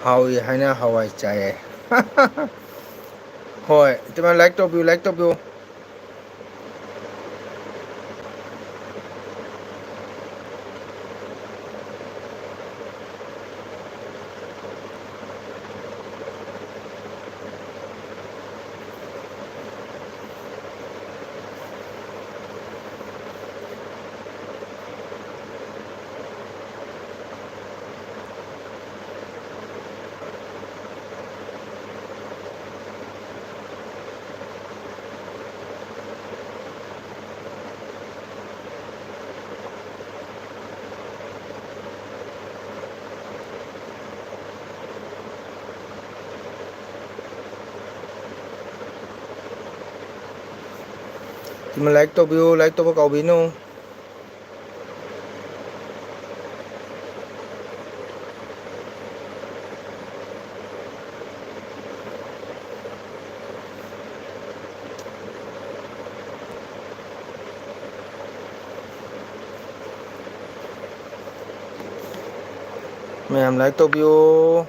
ꯍꯥꯎꯏ ꯍꯥꯏꯅ ꯍꯋꯥꯏ ꯆꯥꯏꯌꯦ꯫ ꯍꯣꯏ, ꯏꯇꯩꯃ, like ꯇꯧꯕꯤꯌꯨ, like ꯇꯧꯕꯤꯌꯨ꯫ ꯏꯃ, like ꯇꯧꯕꯤꯌꯨ, like ꯇꯧꯕ ꯀꯥꯎꯕꯤꯅꯨ꯫ ꯃꯌꯥꯝ like ꯇꯧꯕꯤꯌꯨ꯫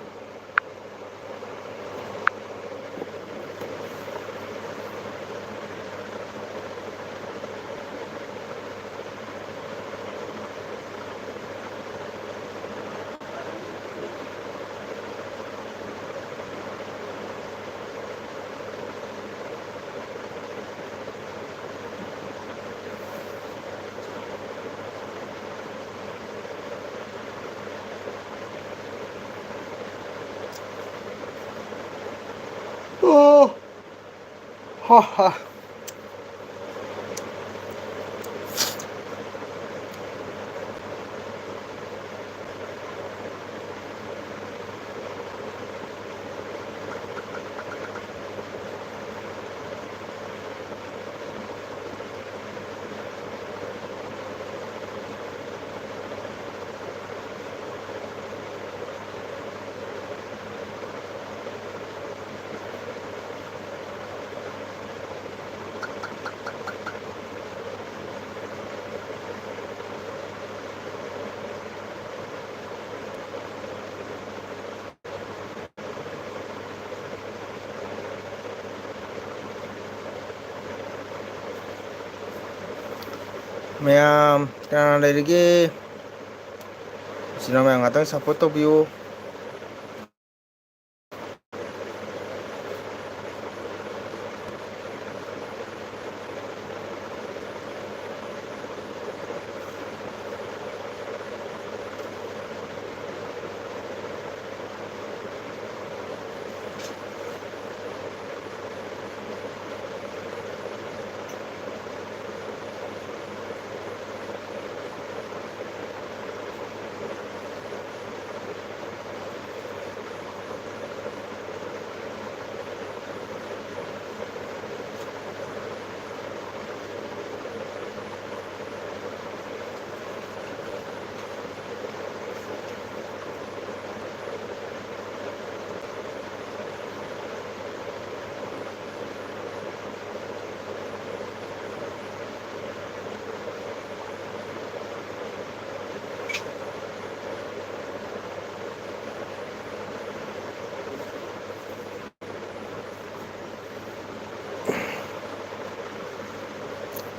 ꯑꯣ꯫ ꯍꯥ, ꯍꯥ꯫ ꯃꯌꯥꯝ ꯀꯅꯥ ꯂꯩꯔꯤꯒꯦ? ꯏꯆꯤꯟ ꯏꯅꯥꯎ ꯃꯌꯥꯝ ꯉꯥꯛꯇꯪ support ꯇꯧꯕꯤꯌꯨ꯫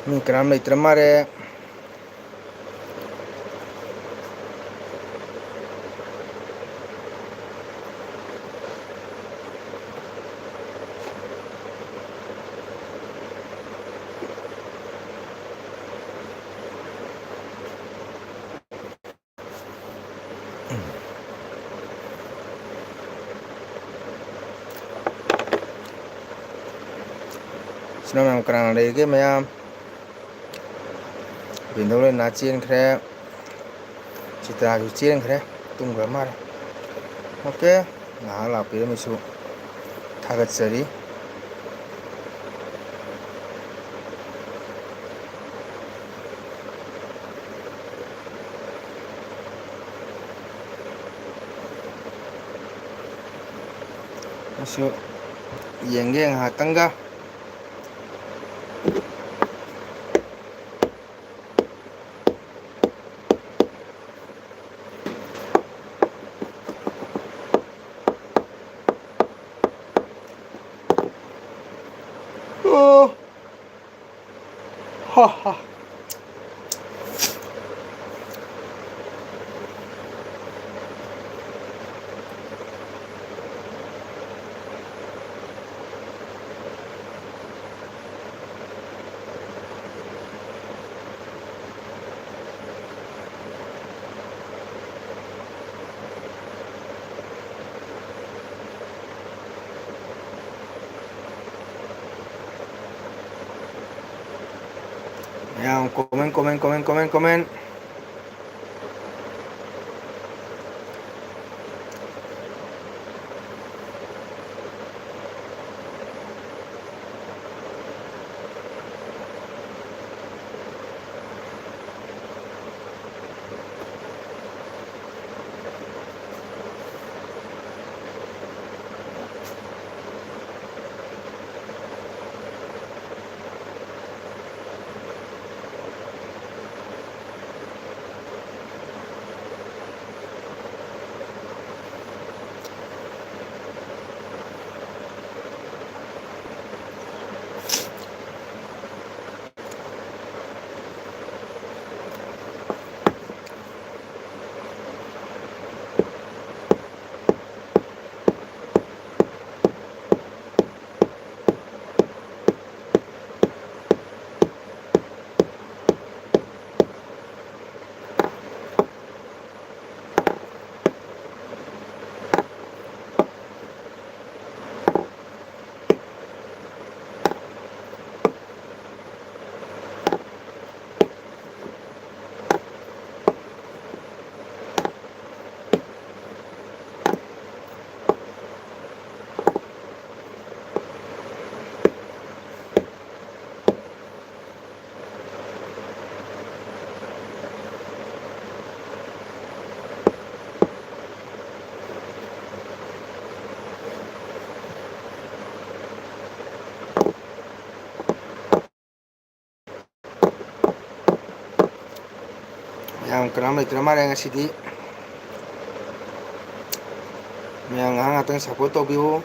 ꯃꯤ ꯀꯅꯥꯝ ꯂꯩꯇ꯭ꯔ ꯃꯥꯜꯂꯦ꯫ ꯏꯆꯤꯟ ꯏꯅꯥꯎ ꯃꯌꯥꯝ ꯀꯅꯥ ꯀꯅꯥ ꯂꯩꯔꯤꯒꯦ ꯃꯌꯥꯝ? ꯕꯤꯟꯗꯧ ꯂꯣꯏꯅ ꯆꯦꯟꯈ꯭ꯔꯦ꯫ ꯆꯤꯇ꯭ꯔꯥꯁꯨ ꯆꯦꯟꯈ꯭ꯔꯦ, ꯇꯨꯝꯈ꯭ꯔ ꯃꯥꯜꯂꯦ꯫ OK, ꯉꯥꯏꯍꯥꯛ ꯂꯥꯛꯄꯤꯔꯝꯃꯤꯁꯨ ꯊꯥꯒꯠꯆꯔꯤ꯫ ꯑꯩꯁꯨ ꯌꯦꯡꯒꯦ ꯉꯥꯏꯍꯥꯛꯇꯪꯒ꯫ ꯑꯣ꯫ ꯍꯥ, ꯍꯥ꯫ ꯌꯥꯝ comment, comment, comment, comment, comment꯫ ꯌꯥꯝ ꯀꯅꯥꯝ ꯂꯩꯇ꯭ꯔ ꯃꯥꯜꯂꯦ ꯉꯁꯤꯗꯤ꯫ ꯃꯌꯥꯝ ꯉꯥꯏꯍꯥꯛ ꯉꯥꯛꯇꯪ support ꯇꯧꯕꯤꯌꯨ꯫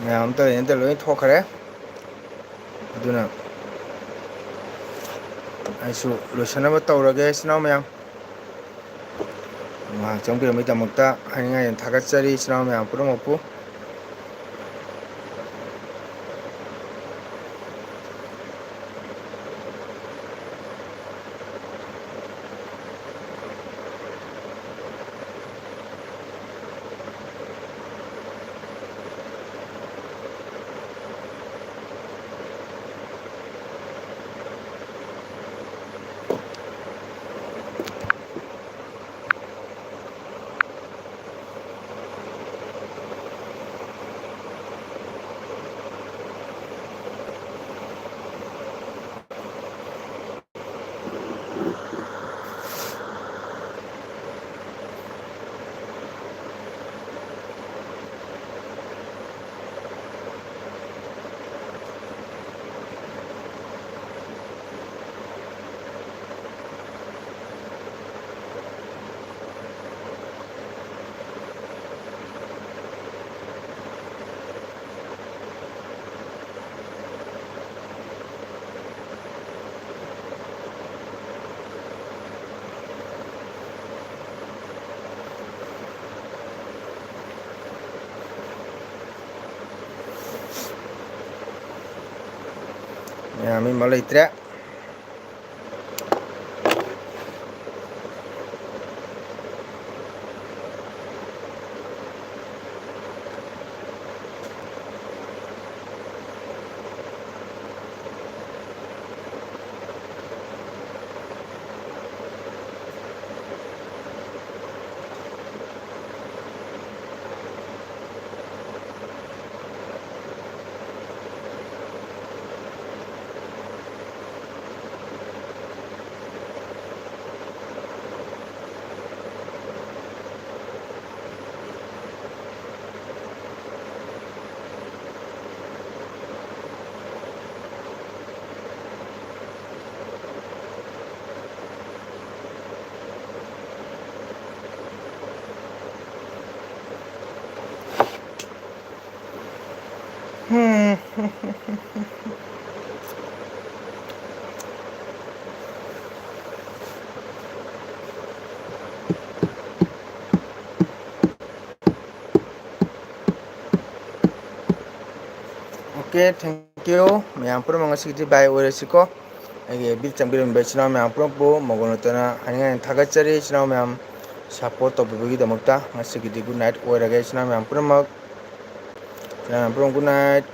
ꯃꯌꯥꯝ ꯑꯝꯇ ꯂꯩꯅꯗ ꯂꯣꯏ ꯊꯣꯛꯈ꯭ꯔꯦ꯫ ꯑꯗꯨꯅ ꯑꯩꯁꯨ ꯂꯣꯏꯁꯤꯟꯅꯕ ꯇꯧꯔꯒꯦ, ꯏꯆꯤꯟ ꯏꯅꯥꯎ ꯃꯌꯥꯝ꯫ ꯉꯥꯏꯍꯥꯛ ꯆꯪꯕꯤꯔꯝꯕꯒꯤꯗꯃꯛꯇ ꯍꯥꯏꯅꯤꯡꯉꯥꯏ ꯌꯥꯝ ꯊꯥꯒꯠꯆꯔꯤ, ꯏꯆꯤꯟ ꯏꯅꯥꯎ ꯃꯌꯥꯝ ꯄꯨꯝꯅꯃꯛꯄꯨ꯫ ꯃꯌꯥꯝ ꯃꯤ ꯑꯃ ꯂꯩꯇ꯭ꯔꯦ꯫ ꯎꯝ꯫ Okay, thank you꯫ ꯃꯌꯥꯝ ꯄꯨꯝꯅꯃꯛ ꯉꯁꯤꯒꯤꯗꯤ bye ꯑꯣꯏꯔꯁꯤꯀꯣ꯫ ꯑꯩꯒꯤ F B ꯗ ꯆꯪꯕꯤꯔꯝꯕ ꯏꯆꯤꯟ ꯏꯅꯥꯎ ꯃꯌꯥꯝ ꯄꯨꯝꯅꯃꯛꯄꯨ ꯃꯒꯨꯟ ꯂꯩꯇꯅ ꯍꯥꯏꯅꯤꯡꯉꯥꯏ ꯊꯥꯒꯠꯆꯔꯤ꯫ ꯏꯆꯤꯟ ꯏꯅꯥꯎ ꯃꯌꯥꯝ support ꯇꯧꯕꯤꯕꯒꯤꯗꯃꯛꯇ ꯉꯁꯤꯒꯤꯗꯤ good night ꯑꯣꯏꯔꯒꯦ ꯏꯆꯤꯟ ꯏꯅꯥꯎ ꯃꯌꯥꯝ ꯄꯨꯝꯅꯃꯛ꯫ ꯏꯆꯤꯟ ꯏꯅꯥꯎ ꯃꯌꯥꯝ ꯄꯨꯝꯅꯃꯛ good night꯫